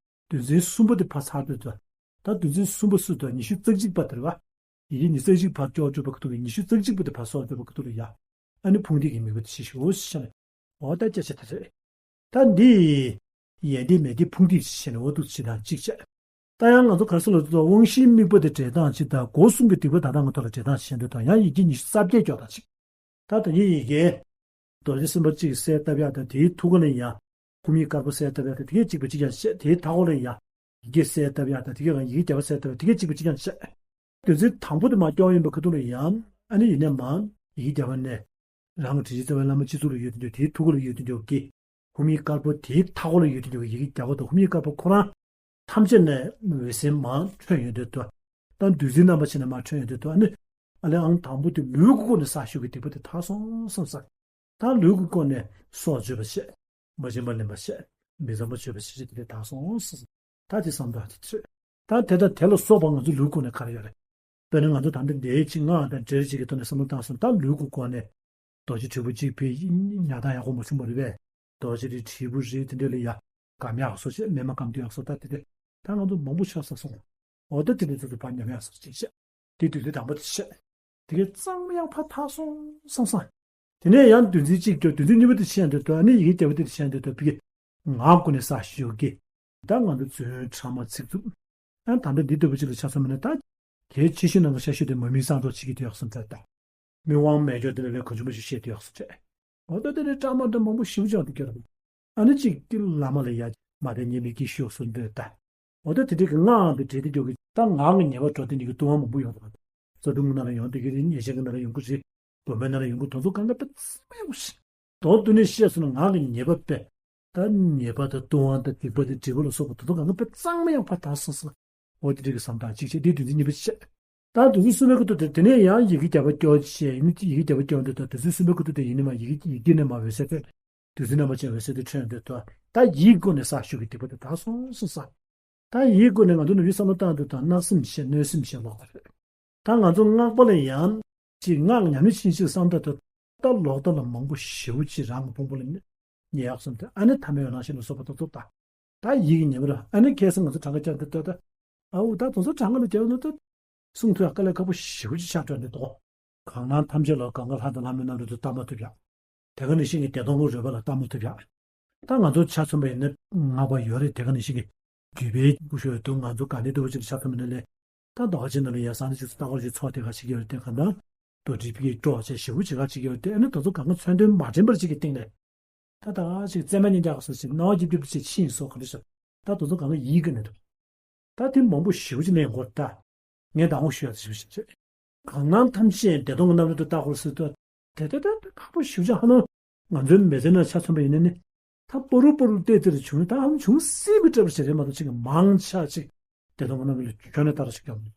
བདུད་རྩི་གསུམ་པོ་དེ་ཕར་ཚར་དུས་ད་ད་བདུད་རྩི་གསུམ་པོ་སུ་ད་ཉི་ཤུ་རྩ་གཅིག་པ་དེ་རེད་བ། ཡི་གེ་ཉི་ཤུ་རྩ་གཅིག་ཕར་ཀྱོག་ཀྱོག་པའི་ཁ་ཐུག་གི་ཉི་ཤུ་རྩ་གཅིག་པོ་དེ་ཕར་སོར་ཀྱོག་པའི་ཁ་ཐུག་ལ་ཡ། ཨ་ནི་ཕུང་འདི་གི་དམིགས་པ་དེ་ཤེས་ཤོག་ཟེར་ནས། འོ་ད་སྐད་ཆ་དེ་རེད། ད་འདི་ཡས་འདི་མས་འདི་ཕུང་འདི་ཟེར་ནས་འོ་འདུག་ཅི་དང་གཅིག་བྱས། ད་ཡང་ང་ཚོ་ག་རེ་ཟེར་ལབ་དུས་དབང་བཞིའི་དམིགས་པ་དེ་འགྲེལ་སྟངས་གཅིག་དང་སྒོ་གསུམ་གྱི་སྡིག་པ་ད་ལྟ་ང་ཐོག་ལ་འགྲེལ་སྟངས་བཤད་འདོད་དང་། ཡང་ཡི་གེ་ཉི་ཤུ་རྩ་བརྒྱད་ཀྱོག་དང་གཅིག་ད་ད་ཡིན་ཡི་གེ་རྡོ་རྗེ་སེམས་དཔའ་གཅིག་གསལ་བཏབ་ཡག་དང་དེའི་ཐུགས་ཀ་ལ་ཡང་ཧཱུྃ་ཡིག་དཀར་པོ་གསལ་བཏབ་ཡག་དང་དེ་གས་གཅིག་པ་གཅིག་རྐྱང་བཤད། དེའི་མཐའ་འཁོར་ལ་ཡང་ཡི་གེ་གསལ་བཏབ་ཡག་དང་དེ་གས་ཡང་ཡི་གེ་བརྒྱ་པ་གསལ་བཏབ་ཡག་དེ་གས་གཅིག་པ་གཅིག་རྐྱང་བཤད། བདུད་རྩི་དང་པོ་དེ་མར་ཀྱོག་ཡིན་པའི་ཁ་ཐུག་ལ་ཡང་ཨ་ནི་ཡིན་ནས་མར་ཡི་གེ་བརྒྱ་པ་ནས་རང་གི་དྲིན་ཅན་རྩ་བའི་བླ་མ་སྤྱི་གཙུག་ལ་ཡོད་དུས་དེའི་ཐུགས་ཀ་ལ་ཡོད་དུས་ཀྱི་ཧཱུྃ་ཡིག་དཀར་པོ་དེའི་མཐའ་འཁོར་ལ་ཡོད་དུས་ཀྱི་ཡི་གེ་བརྒྱ་པ་དང་ཧཱུྃ་ཡིག་དཀར་པོ་ཁོ་རང་ཐམས་ཅད་ནས་འོད་ཟེར་མར་འཕྲོས་ཡོང་དུས་དུ། ད་བདུད་རྩིའི་རྣམ་པ་ཅན་ནས་མར་འཕྲོས་ཡོང་དུས་དུ་ཨ་ནི། ཨ་ལས་ཨང་དང་པོ་དེ་ལུས་ཀྱི་སྒོ་ནས་བསགས་ཞུགས་ཀྱི་སྡིག་པ་དེ་དག་སོང་བསམ་ས། ད་ལུས་ཀྱི་སྒོ་ནས་སྲོག་གཅོད་པ་བྱས། མ་བྱིན་པ་ལེན་པ་བྱས། མི་བཟང་པོ་སྤྱོད་པ་བྱས་བྱས་དེ་དག་སོང་བསམ་ས། ད་དེ་བསམ་བློ་དེ་ཚོད། ད་དེ་དང་དེ་ལ་སོགས་པ་ང་ཚོ་ལུས་ཀྱི་སྒོ་ནས་ག་རེ་ཡོད་རེད། དཔེར་ན་ང་ཚོ་ད་ལྟ་འདིའི་ཅིག་སྔགས་དང་འབྲེལ་བྱེད་ཀྱི་ཐོག་ནས་བསམ་བློ་བཏང་སོང་། ད་ལུས་ཀྱི་སྒོ་ནས། རྡོ་རྗེ་དྲིལ་བུ་གཅིག་ཕུལ་ཉ་ཐང་ཡག་པོ་མ་བྱུང་བ་རེད་པས། རྡོ་རྗེ་རེད་དྲིལ་བུ་རེད་དེ་འདྲ་ལ་ཡ། སྒམ་ཡག་སོགས་བྱས་སྨན་མ་སྐམ་དུས་ཡག་སོགས་ད་དེ་དེ། ད་ང་ཚོ་མང་པོ་ཆགས་ས་སོང་། འོ་ད་དེ་འདྲ་ཚོ་ཚོ་ཕར་ཉམས་ཡག་སོགས་བྱས་བྱས། དེ་དུས་དེ་དང་པོ་དེ་བྱས། དེ་གའི་གཙང་མ་ཡག་ཕར་ཐག་སོང་བསམ་སོང་། དེ་ནས་ཡང་བདུད་རྩི་གཅིག་ཀྱོག་བདུད་རྩི་གཉིས་པ་དེ་བྱས་འདུག་ཏོ། ཨ་ནི་ཡི་གེ་བརྒྱ་པ་དེ་བྱས་འདུག་ཏོ། བི་གེ་ངག་སྒོ་ནས་བསགས་ཞུགས་ཀྱི། ད་ང་ཚོ་རྫུན་ཕྲ་མ་ཚིག་རྩུབ། ཨ་ད་ལྟ་འདི་ལྟ་བུ་ཅིག་ལ་ཆ་མཚོན་པ་ན་ད། གལ་ཆེ་ཤོས་ནང་གི་ཆ་ཤོས་དེ་མ་མིང་གསང་སྒྲོག་བྱེད་ཀྱི་དུས་ཡག་སོང་ད་ད། མི་དབང་མེ་སྒྱོགས་དེ་ལ་ལས་གོ་ཆུང་མ་ཞིག་བཤད་དུས་ཡག་སོང་ད། འོ་ད་དེ་ནས་སྐྲག་མ་འདྲ་མང་པོ་ཞིབ་ཅང་དུ་སྐྱོར་ར། ཨ་ནི་གཅིག་གི་བླ་མ་ལ་ཡ་མ་དེ་ཉེས་པའི་གི་ཤོག་སོང་འདོད་ད། འོ་ད་དེ་འདྲའི་གི་སྔགས་དེ་བྲིས་ཏེ་འཇོག་གི་ད་ངག་གི་ཉེས་པ་འགྲོ་དེ་འདྲའི་གི་ལྟུང་བ་མང་པོ་ཡོང་ད། རྩ་དྲུང་གི་ནང་ལ་ཡོང་དེ་གི་རེད། ཉེས་ཆེན་གི་ནང་ལ་ཡོང་གི་རེད། དགོན་པའི་ནང་ལ་ཡོང་གི་དོན་ཚོ་གང་ག་དཔེ་ཚང་མ་ཡོང་གི་རེད། དོན་དུ་ནས་བཤད་སོང་ན་ངག་གི་ཉེས་པ་དཔེ། ད་ཉེས་པ་དང་ལྟུང་བ་དང་སྡིག་པ་དང་སྒྲིབ་པ་ལ་སོགས་པ་དེ་ཚོ་གང་ག་དཔེ་གཙང་མ་ཡང་ཕར་དག་སོང་ཟེར། འོ་དེ་འདྲའི་གི་བསམ་སྟངས་གཅིག་བྱས། དེ་བདུད་རྩི་གཉིས་པ་བྱས། ད་བདུད་རྩི་གསུམ་པའི་ཁ་ཐུག་དེ་དེ་ནས་ཡང་ཡི་གེ་བརྒྱ་པ་སྐྱོར་བྱས། ཡིན་ཡི་གེ་བརྒྱ་པ་སྐྱོར་འདོད་དོ། བདུད་རྩི་གསུམ་པའི་ཁ་ཐུག་དེ་ཡིན་ནི་མ་ཡི་གེ་ཡི་གེ་ནས་མ་འོད་ཟེར་ཐོན། བདུད་རྩི་རྣམ་པ་ཅན་འོད་ཟེར་དེ་འཕྲོས་འདོད་དོ། ད་ཡིད་སྒོ་ནས་བསགས་ཞུགས་ཀྱི་སྡིག་པ་དེ་དག་སོང་ཟེར། ད་ཡིད་སྒོ་ནས་ང་ཚོ་ནུབ་ཡི་བསམ་བློ་བཏང་འདོད་དང་བརྣབ་སེམས་བྱས་གནོད་སེམས་བྱས་ལོག་པ་རེད། ད་ང་ཚོ་སྔགས་པ་ལ་ཡང་ཅིག་སྔགས་ཉམས་ལེན་ཕྱིན་ཕྱིན་བསམ་ད་དུ་ད་ལོག་ལྟ་ལ་མང་པོ་ཞེ་པོ་ཅིག་རང་གི་ཕུང་པོ་ལ་ཉེ་ཡག་སོང་སྟེ། ཨ་ནི་ཐ་མལ་ཡོ་ལང་ཤེས་ལ་སོགས་པ་ཏོག་ཏོག་ད་ད་ཡིད་ཀྱི་ཉེ་བར་ཨ་ནི་ཁ་སང་ང་ཚོ་གྲངས་ཀ་བཅར་འདི་ལྟ་ད་ཨའུ་ད་དོ་ཚོ་གྲངས་ཀ་ལ་བཅར་ན་ད་གསུང་ཐོས་དཀའ་ལས་ཁག་པོ་ཞེ་པོ་ཅིག་ཆགས་འགྲོ་འདི་དོ། གང་ལ་ཐམས་ཅད་ལ་གང་ག་ལྷ་དང་ལྷ་མིན་རྣམས་རིགས་སུ་བལྟ་མ་ཐུབ་ཡག་དེ་ག་ནང་བཞིན་གྱི་བདེ་སྟོང་གི་རོལ་པ་ལ་བལྟ་མ་ཐུབ་ཡག་ད་ང་ཚོ་ཆ་མཚོན་པ་ཡིན་ན་སྔགས་པ་ཡོད་རེད། དེ་ག་ནང་བཞིན་གྱི་ བརྒྱུད་པའི་སྐུ་ཞབས་དུ་ང་ཚོ་ག་ནས་ལྟ་བུ་ཅིག་ལ་ཆ་མཚོན་པ་ན་ལས། ད་རྡོ་རྗེ་ནང་ལ་ཡ་སང་ནི་ཅིག་ལྟ་བུ་ཅིག་ཚོགས་དེ་ག་ཞིག་ཡོད་དེ་ག་ད། རྡོ་དྲིལ་ཕིག་སྐྱོགས་བྱས་ཞེ་པོ་ཅིག་ག་ཅིག་ཡོད་དེ། ཨ་ནི་དེ་ཚོ་གང་ག་མཚོན་དོན་མ་འདྲེན་པར་ཅིག་གི་སྟེང་ནས། ད་ད་ཅིག་རྩེད་མ་ཉིན་རྒྱག་སོ་ཅིག་སྣང་བ་སྐྱིད་སྐྱིད་ཅིག་ཕྱིན་སོ་ག་རེ་ཤོག་ད་དེ་ཚོ་གང་ག་ཡིད་ཀྱི་ནས་འདུག་ད་དེ་མང་པོ་ཞེ་པོ་ཅིག་གླེང་དགོས་ད། ངས་དང་པོ་ཞུ་ཡ་ཞེ་པོ་ཞིག་བྱས། གང་སྣང་ཐམས་ཅད་བདེ་སྟོང་གི་རྣམ་རོལ་དུ་བལྟ་དགོས་ཟེར་དུས། དེ་དེ་དེ་ཁག་པོ་ཞེ་པོ་ཅིག་ཧ་ནོ། ང་ཚོའི་མི་ཚེ་ནང་ཆ་མཚོན་པ་ཡིན་ན་ནི། ད་པོ་རུ་པོ་རུ་བལྟས་ཚེ་རེ་བྱུང་ད་ཧམ་བྱུང་སྲིད་པའི་སྐྲ་བ་ཞིག་རེད་མ་གཏོགས་ཅིག་གི་མང་ཆ་ཅིག་བདེ་སྟོང་གི་རྣམ་རོལ་ལ་ཁྱོན་ནས་བལྟ་ར་ཞིག་ཀྱང་མི་འདུག་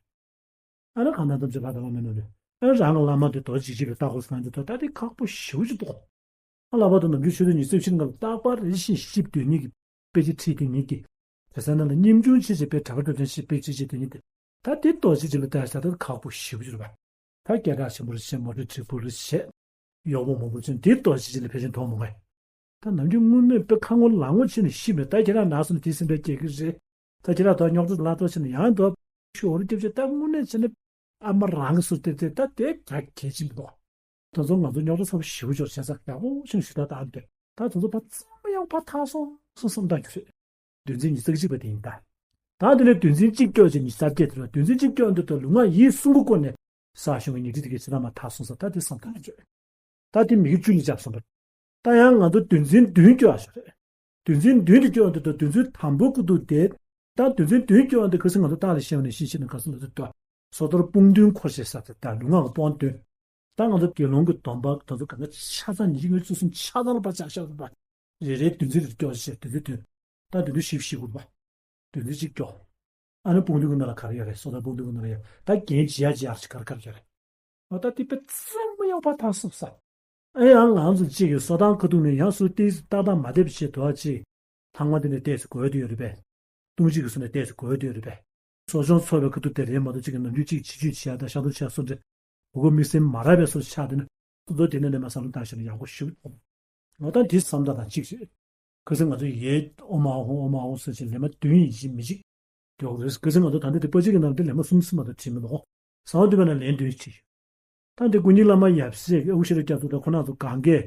ཨ་ནི་གང་ལྟར་ཐམས་ཅད་ལྷ་དང་བླ་མའི་རྣམ་རོལ། ཨ་རང་གི་བླ་མ་དེ་རྡོ་རྗེ་འཇིགས་བྱེད་པའི་ལྟ་དགོས་ཟེར་ན་འདི་ད་ལྟ་དེ་ཁག་པོ་ཞེ་པོ་ཅིག་འདུག་ཨ་ལྷག་པར་དུ་ནམ་རྒྱུན་ཆོས་དུས་ཉི་ཤུ་རྩ་བཞི་ནང་ལ་རྟག་པར་རེ་བཞིན་ཤེས་འདོད་མཁན་གྱི་དཔེ་ཆ་ཁྲིད་དེ་ཉིད་ཀྱི། དེ་ས་ནང་ལ་སྙེམས་ཆུང་ཆེ་ཆེ་པའི་གྲྭ་པ་གྲྭ་ཆུང་ཞིག་དཔེ་ཆ་ཁྲིད་དེ་ཉིད་དེ། ད་དེ་རྡོ་རྗེ་འཇིགས་པའི་ལྟ་ས་ད་ཁག་པོ་ཞེ་པོ་ཅིག་རེད་པ། ད་སྐད་གྲགས་ཆེན་པོ་རེ་བྱས་མོ་ཊ་དྲིལ་བུ་རེ་བྱས། གཡོག་པོ་མང་པོ་ཅན་དེ་རྡོ་རྗེ་འཇིགས་ལ་ཕལ་ཆེར་མཐོང་མ་མེད། ད་ནམ་རྒྱུན་དངོས་གནས་དཔེ་ཁ་ངོ་ལག་ངོ་བྱས་ནས་ཤི་མེད་ད་ཁྱེད་རང་ན་སོང་ནས་དེ་སེམས་པའི་སྐྱེ་གི་རེད། ད་ཁྱེད་རང་ད་རྙོག་དྲ་ལ་ཐོག་ཕྱིན་ནས་ཡང་ད་ཤོར་རྒྱབ་ཆེ་ད་དངོས་གནས་བྱས་ན་ཨ་མ་རང་གི་སུ་དེ་དེ་ད་དེ་ག་གལ་ཆེན་པོ་འདུག་ད་ཚོ་ང་ཚོ་རྙོག་དྲ་ཚ་པོ་ཞེ་པོ་ཅིག་བྱས་ས་ཡག་པོ་ཞིག་ཞུ་ད་ད་འདོད་ད་ཚོ་ཚོ་ཕ་ཙམ་ཡང་ཕ་ཐག་སོང་སོང་བསམ་ད་རྒྱུ་རེད། བདུན་ཚན་ཉི་ཤུ་རྩ་གཅིག་པ་དེ་ཡིན་ད། ད་དེ་ནས་བདུན་ཚན་གཅིག་སྐྱོར་བྱས་ཉི་ཤུ་རྩ་བརྒྱད་དེ་རེད། བདུན་ཚན་གཅིག་སྐྱོར་འདི་ལྟར་ལུས་ངག་ཡིད་གསུམ་པོ་བཀོལ་ནས་ས་ཞུང་གི་ཉི་ཁྲི་དེ་གའི་ཕྱི་ཐ་མ་ཐག་སོང་ས་ད་དེ་བསམ་ཐག་ཆོད། ད་དེ་མི་གི་བཅུ་གཉིས་ཆགས་སོང་པ། ད་ཡང་ང་ཚོ་བདུན་ཚན་བདུན་སྐྱོར་ཞོར་རེད། བདུན་ཚན་བདུན་དེ་སྐྱོར་འདི་ལྟར་བདུན་ཚན་དང་པོ་ཀུ་ཏུ་དེ། ད་བདུན་ཚན་བདུན་སྐྱོར་འདི་ག་སི་ང་ཚོ་ཏང་ལ་ཤེས་བ་ནས་ཤེས་ཤེས་ནས་ག་སི་ལ་ཚོད་ལྟ། སོ་ཐར་སྤུངས་བདུན་འཁོར་ཞེས་ས་དེ་ད་ལུས་ངག་གི་སྤོང་བདུན། ད་ང་ཚོ་དགེ་སློང་གི་སྡོམ་པ་ད་ཚོ་གང་ག་ཆ་ཚང་ཉི་ཤུ་ཉི་ཤུ་གསུམ་ཆ་ཚང་ལ་པ་ཆགས་ཤག་པ། རེ་རེ་བདུན་ཚིག་རེ་སྐྱོར་ཞེས་བདུན་ཚིག་བདུན། ད་བདུན་ཚིག་བཞི་བཞི་དགོས་པ། བདུན་ཚིག་གཅིག་སྐྱོར། ཨ་ནི་སྤུངས་བདུན་གྱི་ནང་ལ་ག་རེ་ཡོད་རེད། སོ་ཐར་སྤུངས་བདུན་གྱི་ནང་ལ་ཡོད་ད་རྒྱན་ཇི་ཡ་ཇི་ཡ་ཞིག་ག་རེ་ག་རེ་ཡོད་རེད། འོ་ད་དེ་དཔེ་ཚང་མ་ཡག་པ་ཐག་སོང་ས། ཨེ་ཡང་ང་ཚོ་གཅིག་གི་སོ་ཐར་ཁ་ཐུག་ནས་ཡང་སུ་ཏིས་ཏག་ཏག་མ་བསྡད་པ་ཞིག་འདུག་ཨ་ཅིག་ལྷག་མ་དེ་ནས་ཏོག་ཙམ་དགོས་དེ་ཡོད་རེད་པས། ལྟུང་བྱེད་ཀྱི་སོ་ནས་ཏོག་ཙམ་དགོས་དེ་ཡོད་རེད་པས། གསོ་སྦྱོང་ཚོགས་པའི་ཁ་ཐུག་དེ་རེད་མ་གཏོགས་གཅིག་གི་ནམ་རྒྱུན་གཅིག་ཆིག་ཆོད་བྱེད་ཡ་དང་ཤ་སྟག་བྱེད་ཡ་སོགས་འདྲ། གོ་གོ་དམིགས་བསལ་མ་རག་པའི་སོ་ཆགས་དེ་ནི། སོ་སོ་དེ་ནས་ནས་མ་བསམ་བློ་བཏང་ཞིག་ན་ཡག་པོ་ཞུ། ལོ་ལྟར་དེ་བསམ་བཏང་དང་གཅིག་རེད། ཁ་སང་ང་ཚོ་ཡེ་ཨོ་མ་ཧོ་ཨོ་མ་ཧོ་ཟེར་ཅིག་ལན་མ་བདུན་ཡིན་གཅིག་མིན་གཅིག་འདོགས་རེད། ཁ་སང་ང་ཚོ་ད་ལྟ་དེ་པ་ཅིག་གི་ནང་དེ་ལན་མ་གསུམ་གསུམ་མ་གཏོགས་བྲིས་མི་འདུག་ཟང་དུས་པ་ན་ལན་བདུན་བྲིས། ད་འདི་སྐུ་ཉིད་བླ་མ་ཡབ་སྲས་ཨ་ཁུ་ཤེས་རབ་རྒྱ་མཚོ་དང་ཁོ་རང་ཚོ་གང་གས་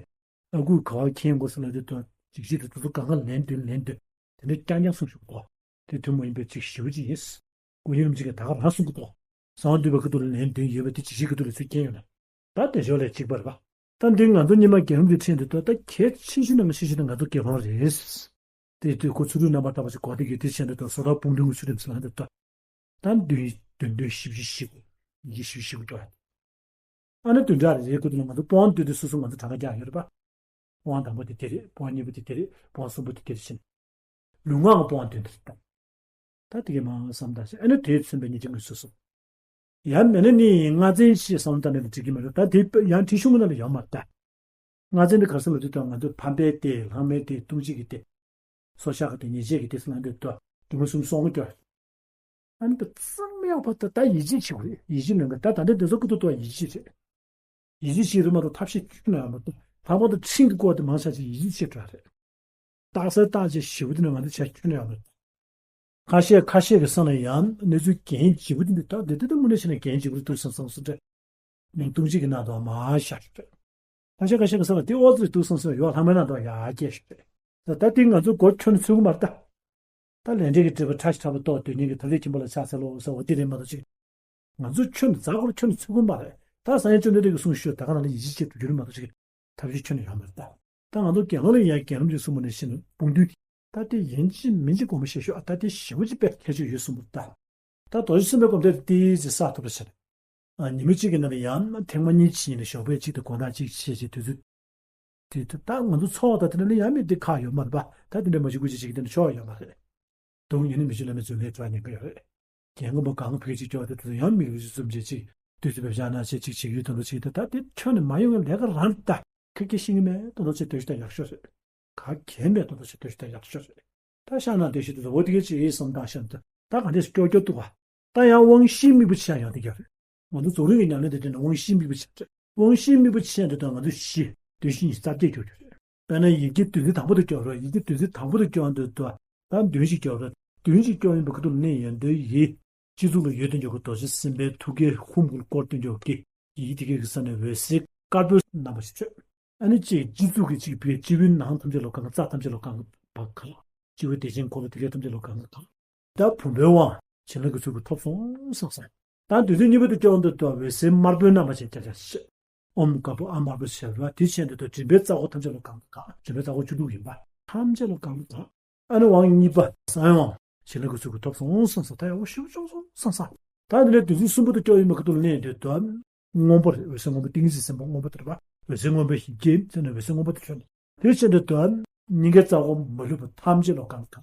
ཨ་ཁུ་ག་བ་མཁྱེན་དགོས་ཟེར་ལ་དེ་དོན་ཅིག་ཅིག་དེ་དུ་གང་ག་ལན་བདུན་ལན་བདུན་དེ་འདྲ་རྐྱང་རྐྱང་གསུངས་བཞུགས་གོ། དེ་ཐུན་མོང་ཡིན་པའི་ཅིག་ཞིབ་ཅིག་ཡིན། སྐུ་ཉིད་རིན་པོ་ཆེ་གིས་ད་ག་རང་གསུང་གི་འདུག་ཟང་དུས་པ་ཁ་ཐུག་ལ་ལན་བདུན་ཡོད་པ་དེ་ཅིག་ཅིག་ཁ་ཐུག་ལ་ཚུལ་མཁྱེན་ཡོད་ན། ད་དེ་ཞོར་ལས་གཅིག་པ་རེད་པ། ད་འདི་ང་ཚོ་སྔོན་མ་རྒྱལ་ལམ་དུ་ཁྲིད་འདི་ད་ད་གལ་ཆེ་ཤོས་ནི་ང་ཤེས་ཤོས་ནི་ང་ཚོ་དགེ་སློང་རེད། དེ་དུས་ཁོ་ཚུལ་ཁྲིམས་རྣམ་པར་དག་པ་ཞིག་གོ་སྟེ་གི་དེ་བྱས་འདི་ད་སོ་ཐར་སྤུངས་བདུན་གྱི་ཚུལ་ཁྲིམས་ཟེར་ལ་འདི་ད། ད་བདུན་བདུན་བདུན་བཞི་བཞི་བཞི་དགོས། ཉི་ཤུ་བཞི་བཞི་དགོས་ཀྱོག་ཨ་ནི་བདུན་ཕྲག་རེ་རེའི་ཁུ་ཐུག་ལ་ང་ཚོ་སྤོང་བདུན་དེ་སོ་སོ་ང་ཚོ་གྲངས་ཀ་རྒྱག་ཡོད་རེད་པ། སྤོང་དང་པོ་དེ་དེ་རེད། སྤོང་གཉིས་པ་དེ་དེ་རེད། སྤོང་གསུམ་པ་དེ་དེ་རེད་ཕྱིན། ལུས་ངག་གི་སྤོང་བདུན་དེ་རེད་ད། ད་དེ་གའི་མང་བསམ་དང་ཞེས་ཨ་ནི་དེས་མཚོན་པའི་ཉིན་གཅིག་ངོས་སོ་སོ། ཡང་མེད་ན་ནི་ལྔ་ཚན་ཞེས་བསམ་བློ་བཏང་ནས་འགྲིག་གི་མ་རེད། ད་དེ་ཡང་ཁྲིད་གཞུང་གི་ནང་ལ་ཡོད་མ་རེད་ད། ལྔ་ཚན་དེ་ག་རེ་ཟེར་ལབ་དུས་ད་ང་ཚོས་ཕམ་པའི་སྡེ་ལྷག་མའི་སྡེ་ལྟུང་བྱེད་ཀྱི་སྡེ། སོ་ཤ་གི་སྡེ་ཉེས་བྱས་ཀྱི་སྡེ་ཟེར་ལབ་དུས་ད་དུ་མ་གསུམ་སོང་ཀྱོག་ཨ་ནི་ད་གཙང་མ་ཡག་པ་ད་ད་ཡིད་ཆེས་བྱེད་དགོས་རེད། ཡིད་ཆེས་ལོན་དགོས། ད་ད་ལྟ་དེ་ཚོ་ཀུ་ཏུ་ཏུ་ཡིད་ཆེས་རེད། ཡིད་ཆེས་ཤིག་རེད་མ་གཏོགས་ཐབས་ཤེས་ཁྱོན་ནས་ཡང་མ་གཏོགས་ལྷག་པར་དུ་ཁྲིམས་ཀྱི་སྐོར་དེ་མང་ཆ་ཅིག་ཡིད་ཆེས་བྱེད་འགྲོ་ཡ་རེད། རྟགས་གསལ་རྟགས་ཆེ་ཞེ་པོ་དེ་ནི་ང་ཚོ་བྱས་ཁྱོན་ནས་ཡང་མ་གཏོགས། ཁ་ཤས་ཁ་ཤས་ཀྱི་ས་ནས་ཡང་གནས་ཚུལ་གལ་ཆེ་པོ་དེ་འདི་ལྟར་དེ་དེ་དེ་དངོས་གནས་བྱས་ན་གལ་ཆེ་པོ་རེད་འདུག་བསམ་བསམ་སོ་འདྲ། མིང་ལྟུང་བྱེད་ཀྱི་ནང་དུ་མ་བཞག་རེད། ཁ་ཤས་ཁ་ཤས་ཀྱི་ས་ལ་དེ་ཨོ་ཙི་འདུག་བསམ་བསམ་ཡོད་ལྷག་མའི་ནང་དུ་ཡ་སྐྱེས་ཞིག་རེད། ད་ལྟ་དེ་ང་ཚོ་སྒོ་ཁྱོན་ནས་ཚུད་ཀྱི་མ་རེད་ད། ད་ལས་འབྲས་ཀྱི་སྒྲིབ་པ་ཕྲ་ཞིང་ཕྲ་བ་རྟོགས་དུས་ཉིད་ཀྱི་ཐ་ཚིག་ཁྱིམ་པ་ལ་ཕྱག་འཚལ་ལོ་ཟེར་བ་འདི་རེད་མ་གཏོགས་ཅིག་ང་ཚོ་ཁྱོན་ནས་འཛག་སྐོར་ཁྱོན་ནས་ཚུད་ཀྱི་མ་རེད། ད་སངས་རྒྱས་བཅོམ་ལྡན་འདས་ཀྱིས་གསུངས་ཞུས་ད་ག་ནང་ལ་ཡིད་ཆེས་བྱེད་དུ་འགྱུར་མ་གཏོགས་ཅིག་ཐབས་ཤེས་ཁྱོན་ནས་ཡོད་མ་རེད་ད། ད་ང་ཚོ་དགེ་སློང་ལ་ཡང་དགེ་སློང་གྱིས་གསུངས་པ་ནང་བཞིན་དུ་དཔུང་འདུས་ད་དེ་ཡིན་གཅིག་མིན་གཅིག་དགོངས་པ་བཞེས་ཤོག་ད་དེ་ཞེ་པོ་ཅིག་དཔེ་ཁྱད་ཆོས་ཡོད་གསུངས་པ་རེད་ད། ད་རྡོ་རྗེ་སེམས་དཔའི་སྒོམ་བཟླས་ཏོག་ཙམ་བསགས་ཐུབ་པ་བྱས་ནས། ཉི་མ་གཅིག་གི་ནང་ལ་ཡང་ཐེངས་མ་གཉིས་ཕྱིན་ནས་ཞོགས་པའི་གཅིག་དང་དགོང་དག་གཅིག་བྱས་རྗེས་དུས་ཚོད། དེ་ད་ད་ང་ཚོ་འཚོ་བ་དང་དེ་འདྲ་ལ་ཡང་མི་དེ་ཁག་ཡོད་མ་རེད་པ། ད་དེ་འདྲ་མ་ཞིག་སྐུ་མཁྱེན་ཅིག་དེ་འདྲ་ཆོག་ཡོད་མ་རེད། སྡུག་ཡིན་ན་མི་ཆོས་བླ་མའི་རྫུན་ལས་གྲགས་ཉེན་ཁ་ཡོད་རེད། རྒན་རྒོན་པོ་གང་ཕུད་ཅིག་སྐྱོ་བ་དེ་དུས་ཡང་མི་རུས་བཙུམ་བྱེད་ཅིག་དུས་ཚོད་བེད་སྤྱོད་གནང་བྱེད་ཅིག་བྱེད་ཡུལ་དོན་དུ་ཅིག་ད་ད་དེ་ཁྱོན་ནས་མ་ཡོང་བའི་ལས་ཀ་རང་ད་ཁ་སྐད་ཤེས་ཀྱི་མེད་དོན་དུ་ཅིག་སྡོད་ཤི་ད་ཡག་ཤོས་རེད། ག་གེ་མེད་དོན་དུ་ཅིག་སྡོད་ཤི་ད་ཡག་ཤོས་རེད། ད་ཤ་ན་སྡོད་ཤི་དུས་འོ་དེ་གས་ཅིག་ཡིན་བསམ་བཏང་ཤ་ན་ད་ད་ག་འདྲས་སྐྱོ་སྐྱོ་འདུག་ག་ད་ཡང་དབང་ཤེས་དམིགས་པ་ཆེ་ཡང་དེ་གས་རེད། ང་ཚོ་རྫོགས་རིམ་གྱི་ཉམས་ལེན་དེ་དེ་ནས་དབང་ཤེས་དམིགས་པ་ཆེ་རེད། དབང་ཤེས་དམིགས་པ་ཆེ་དེ་དང་ང་ཚོ་བཞི་བདེན་བཞི་ཉིད་རྩ་བརྒྱད་གྱུར་གྱི་རེད། དཔེར་ན་ཡིག་བརྒྱ་བདུན་ཚིག་དང་པོ་དེ་སྐྱོ་རེད། ཡིག་བརྒྱ་བདུན་ཚིག་དང་པོ་དེ་སྐྱོ་འདུག་ད་བདུན་ཞིག་སྐྱོ་རེད། བདུན་ཞིག་སྐྱོ་ཡིན་པ་ཁུ་ཐུག་ནས་ཡོན་ཏན་ཡིད། སྤྱི་གཙུག་ལ་ཡོད་དོན་འཇོག་གི་རྡོ་རྗེ་སེམས་དཔའི་ཐུགས་ཀའི་ཧཱུྃ་གུ་བསྐོར་དོན་འཇོག་གི་ཡིད་དེ་གའི་ས་ནས་འོད་ཟེར་དཀར་པོའི་རྣམ་པ་ཞིག་ཆོད། ཨ་ནི་གཅིག་སྤྱི་གཙུག་གི་གཅིག་བུའི་སྤྱི་བོའི་ནང་ཐམས་ཅད་ལ་གང་ག་རྩ་ཐམས་ཅད་ལ་གང་ག་བག་གང་། སྤྱི་བོའི་བདེ་ཆེན་འཁོར་ལོ་དེ་གའི་ཐམས་ཅད་ལ་གང་ག་གང་། ད་བུམ་པའི་དབང་བྱིན་རླབས་ཀྱི་ཚུལ་གྱིས་ཐོབ་སོང་བསམ་བསམ། ད་བདུད་རྩི་གཉིས་པ་དེ་སྐྱོང་འདོད་དུ་འོད་ཟེར་དམར་པོའི་རྣམ་པ་ཅན་ཀྱང་ཀྱང་ཤེས། ཨོཾ་དཀར་པོ་ཨ་དམར་པོ་ཞེས་པ་དེ་བྱས་འདོད་དུ་མགྲིན་པའི་རྩ་འཁོར་ཐམས་ཅད་ལ་གང་དུ་གང་། མགྲིན་པའི་རྩ་འཁོར་བཅུ་དྲུག་ཡིན་པ་ཐམས་ཅད་ལ་གང་དུ་གང་། ཨ་ནི་དབང་གཉིས་པ་གསང་བའི་དབང་བྱིན་རླབས་ཀྱི་ཚུལ་གྱིས་ཐོབ་སོང་བསམ་བསམ། ད་ཡག་པོ་ཞེ་པོ་བྱུང་སོང་བསམ་བསམ། ད་དེ་ལས་བདུད་རྩི་གསུམ་པོ་དེ་སྐྱོང་ཡོད་མེད་ཁ་ཐུག་ལ་གནས་འདོད་དུ། སྔོན་པོ་རེད། འོད་ཟེར་སྔོན་པོ་ཏིང་ངེ་འཛིན་སེམས་དཔའ་སྔོན་པོ་དེ་རེད་པ། འོད་ཟེར་སྔོན་པོ་ཞིག་སྐྱེས་ཟེར་ནས་འོད་ཟེར་སྔོན་པོ་དེ་བྱོན། དེ་བྱས་འདོད་དུ་སྙིང་གའི་རྩ་འཁོར་མ་ལུས་པ་ཐམས་ཅད་ལ་གང་དུ་གང་།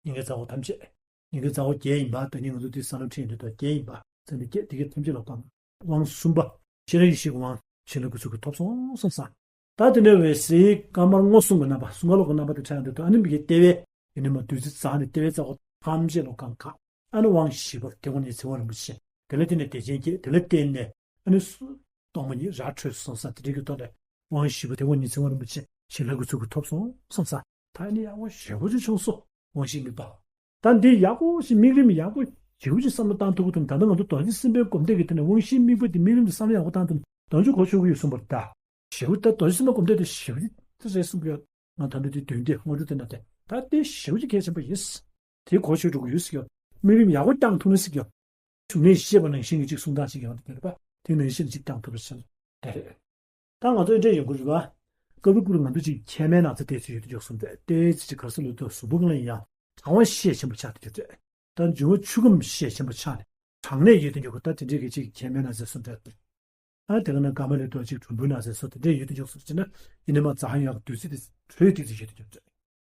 སྙིང་གའི་རྩ་འཁོར་ཐམས་ཅད། སྙིང་གའི་རྩ་འཁོར་བརྒྱད་ཡིན་པ། ད་ནི་ང་ཚོ་འདི་ས་ལམ་ཁྲིད་འདོད་དུ་བརྒྱད་ཡིན་པ་ཟེར་ནས་བརྒྱད་དེ་གའི་ཐམས་ཅད་ལ་གང་། དབང་གསུམ་པ་ཤེས་རབ་ཡེ་ཤེས་ཀྱི་དབང་བྱིན་རླབས་ཀྱི་ཚུལ་གྱིས་ཐོབ་སོང་བསམ་བསམ། ད་དེ་ནས་འོད་ཟེར་དཀར་དམར་སྔོ་གསུམ་གྱི་རྣམ་པ། གསུམ་ཀ་ལོག་གི་རྣམ་པ་དེ་འཆར་འདོད་དུ་ཨ་ནི་མི་དགེ་ལྟེ་བའི་ཡིན་ནི་མ་བདུད་རྩི་འཛག་ནས་ལྟེ་བའི་རྩ་འཁོར་ཐམས་ཅད་ལ་གང་གང་། ཨ་ནི་དབང་བཞི་པ་དེ་ཁོ་ནས་ཚེ་དབང་རིན་པོ་ཆེ། དེ་ལ་བརྟེན་ནས་བདེ་ཆེན་སྐྱེས། དེ་ལ་བརྟེན་ནས་ཨ་ནི་སུ་སྟོང་པ་ཉིད་ར་འཕྲོད་སོང་ས་དེ་འདྲའི་གི་ཐོག་ནས་དབང་བཞི་པོ་དེ་ཁོ་ནས་ཚེ་དབང་རིན་པོ་ཆེ་བྱིན་རླབས་ཀྱི་ཚུལ་གྱིས་ཐོབ་སོང་བསམ་ས། ད་ཨ་ནི་ཡག་པོ་ཞེ་པོ་ཅིག་བྱུང་སོང་། དབང་བཞི་དམིགས་པ། ད་འདི་ཡག་པོ་ཞིག་དམིགས་རིམ་ཡག་པོ་ཞེ་པོ་ཅིག་བསམ་བློ་བཏང་ཐུབ་ཀྱི་འདུག་ད་ལྟ་ང་ཚོ་རྡོ་རྗེ་སེམས་དཔའི་སྒོམ་བཟླས་ཀྱི་དེ་ནས་དབང་བཞིའི་དམིགས་པ་འདི་དམིགས་རིམ་དུ་བསམ་བློ་ཡག་པོ་བཏང་ཐུབ་ན་དོན་ཆུ་གོ་ཆོད་ཀྱི་ཡོད་གསུངས་པ་རེད་ད། ཞེ་པོ་ད་རྡོ་རྗེ་སེམས་དཔའི་སྒོམ་བཟླས་དེ་ཞེ་པོ་ཅིག་རེད་གསུངས་ཀྱི་ཡོད། ང་ད་ལྟ་དེ་དོན་དེ་དངོས་གྲུབ་དེ་ན་དེ་ད་དེ་ཞེ་པོ་ཅིག་གལ་ཆེན་པོ་ཡིན། དེ་གོ་ཆོད་འགྲོ་གི་ཡོད་ཟེར་གྱི་ཡོད། དམིགས་རིམ་ཡག་པོ་བཏང་ཐུབ་ན་ཟེར་གྱི་ཡོད། བྱུང་གནས་བཤད་པ་ནང་བཞིན་གྱི་ཅིག་གསུང་སྟངས་ཤིག་ཡོང་གི་ཡོད་པ། དེ་ནང་བཞིན་ཅིག་བཏང་ཐུབ་པ་ཟེར་ན་དེ་རེད། ད་ང་ཚོ་འདྲ་ཡོང་གི་རེད་པ། སྐབས་རེ་སྐབས་རེ་ང་ཚོ་ཅིག་མཁལ་མའི་ན་ཚ་ཏོག་ཙམ་ཡོད་དུ་འཇོག་སོང་དེ་ཏོག་ཙམ་ཅིག་ག་རེ་ཟེར་ལབ་དུས་གཟུགས་པོ་སྒང་ལ་ཡང་གྲང་བ་ཤས་ཆེན་པོ་ཆགས་དུ་འཇོག་དེ། ད་འབྱུང་བ་ཆུ་ཁམས་ཤས་ཆེན་པོ་ཆགས་ནས་གྲང་ནད་ཡོད་དུ་འཇོག་གི། ད་དེ་འདྲའི་གི་ཅིག་མཁལ་མའི་ན་ཚ་སོང་དེ། ཨ་དེ་ག་ན་སྐར་མ་ལས་ཏོག་ཅིག་གྲུམ་བུའི་ན་ཚ་སོགས་དེ་འདྲས་ཡོད་དུ་འཇོག་སོང་ཟེར་ན་ཡིན་ནི་མ་འཛག་ཡག་བདུད་རྩི་དེ་དྲོད་ཏོག་ཙམ་ཡོད་དུ་འཇོག་དེ།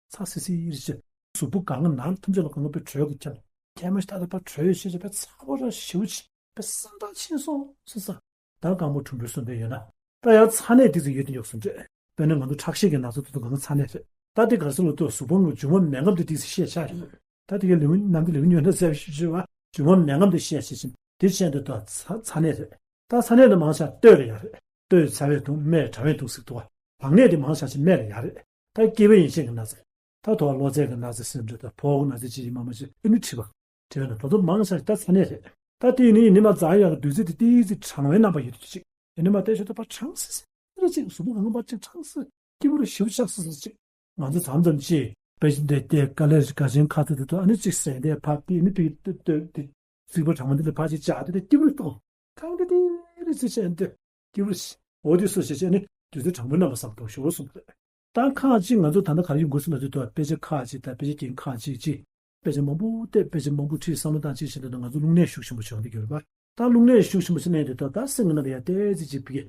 ཚ་སིལ་སིལ་རེད་ཅེ། གཟུགས་པོ་གང་ག་ནང་ཐམས་ཅད་ལ་གང་ག་པའི་དྲོད་ཀྱིས་ཁྱབ། མཁལ་མ་ཞིག་ད་ལྟ་ཕར་དྲོད་ཡོད་ཤེས་བྱ་བའི་ཚ་བ་ར་ཞེ་པོ་ཅིག་པའི་བསམ་སྟངས་ཕྱིན་སོང་ཟེར་ས། ད་སྐར་མ་གྲུམ་བུའི་སོང་དེ་ཡོད་ན། ད་ཡང་ཚ་ནད་ཏོག་ཙམ་ཡོད་དུ་འཇོག་སོང་ཟེར། དཔེར་ན་ང་ཚོ་ཁྲག་ཤེད་ཀྱི་ན་ཚ་ཏོག་ཏོག་གང་ག་ཚ་ནད་རེད། ད་དེ་ག་རེ་ཟེར་ལབ་དུས་གཟུགས་པོ་ལ་འབྱུང་བ་མེད་ཁམས་དེ་ཏོག་ཙམ་ཤས་ཆགས་ཡོད། ད་དེ་གའི་ལེའུ་ནམ་དུ་ལེའུ་ཉོན་ན་ཟེར་བ་ཞིག་བྱེད་པ། འབྱུང་བ་མེད་ཁམས་དེ་ཤས་ཆེ་ཞིང་དེ་ཤས་འདི་དག་ཚ་ཚ་ནད་རེད། ད་ཚ་ནད་དེ་མང་ཆེ་བ་སྟོད་ལ་ཡག་རེད། སྟོད་ཚ་བས་གདུང་སྨད་གྲང་བས་གདུང་ཟེར་འདུག་བ། ལངས་གནས་དེ་མང་ཆེ་ཆེ་སྨད་ལ་ཡག་རེད། ད་སྐྱེས་པའི་ཡིན་ཤེས་ཀྱི་ན་ཚ། ད་དོ་བ་གློ་ཚད་ཀྱི་ན་ཚ་སེམས་འདྲ་ད་ཕོག་གི་ན་ཚ་ཅི་ཡིན་མ་མ་ཅི་ཨ་ནི་ཁྲི་པ། དེ་བས་ན་ད་དུང་མང་ཆེ་ད་ཚ་ནད་རེད། ད་དེ་ནི་ཡིན་ནི་མ་འཛག་ཡག་གི་བདུད་རྩི་དེ་ཏོག་ཙམ་གྲང་བའི་རྣམ་པ་ཡོད་དུ་ཅིག་ཡིན་ནི་མ་དེ་ཞོ་ད་པ་གྲང་སི་སི་རེ་ཅིག་གཟུགས་པོ་གང་ག་པ་ཅིག་གྲང་སི་སྐྱིད་པོ་རེ་ཞིབ་ཆགས་སི་སི་ཅིག་ང་ཚོ་མཚམས་མཚམས་ཅིག་དཔེ་ཆ་འདི་ལྟས་དཀའ་ལས་ཞིག་དགའ་ཆེན་ཁ་ཚ་དེ་ཚོ་ཨ་ནི་ཅིག་ཟས་འདས་ཕབ་དེ་ནི་དེ་དེ་དེ་རྩིག་པ་གྲང་མོ་འདི་ལ་ཕར་ཅིག་བཅག་དེ་དེ་སྐྱིད་པོ་རེ་གཏོང་། གང་དེ་དེ་རེ་ཅིག་བྱས་འདི་སྐྱིད་པོ་རེ། འོ་དེ་སུ་ཞིག་བྱས་ནི་དུས་ཚོད་གྲང་མོའི་རྣམ་པ་བསམ་གཏོང་ཞོར་སོང་རེད། ད་ཁག་ཅིག་ང་ཚོ་ད་ལྟ་ག་རེ་ཡོང་དགོས་སོང་ལབ་དུས་དཔེ་ཆ་ཁག་ཅིག་དང་དཔེ་ཆ་རྒན་ཁག་ཅིག་ཅིག་དཔེ་ཆ་མང་པོ་བལྟས་དཔེ་ཆ་མང་པོ་ཁྲིད་བསམ་བློ་བཏང་ཅིག་བྱས་འདུག་ན་ང་ཚོ་རླུང་ནད་ཤུགས་ཆེན་པོ་བྱུང་འདུག་གི་རེད་པ། ད་རླུང་ནད་ཤུགས་ཆེན་པོ་ཞིག་ནས་འདུག་ད་ད་སེམས་ཀྱི་ནང་ལ་ཡ་བལྟས་ཅིག་ཅིག་བི་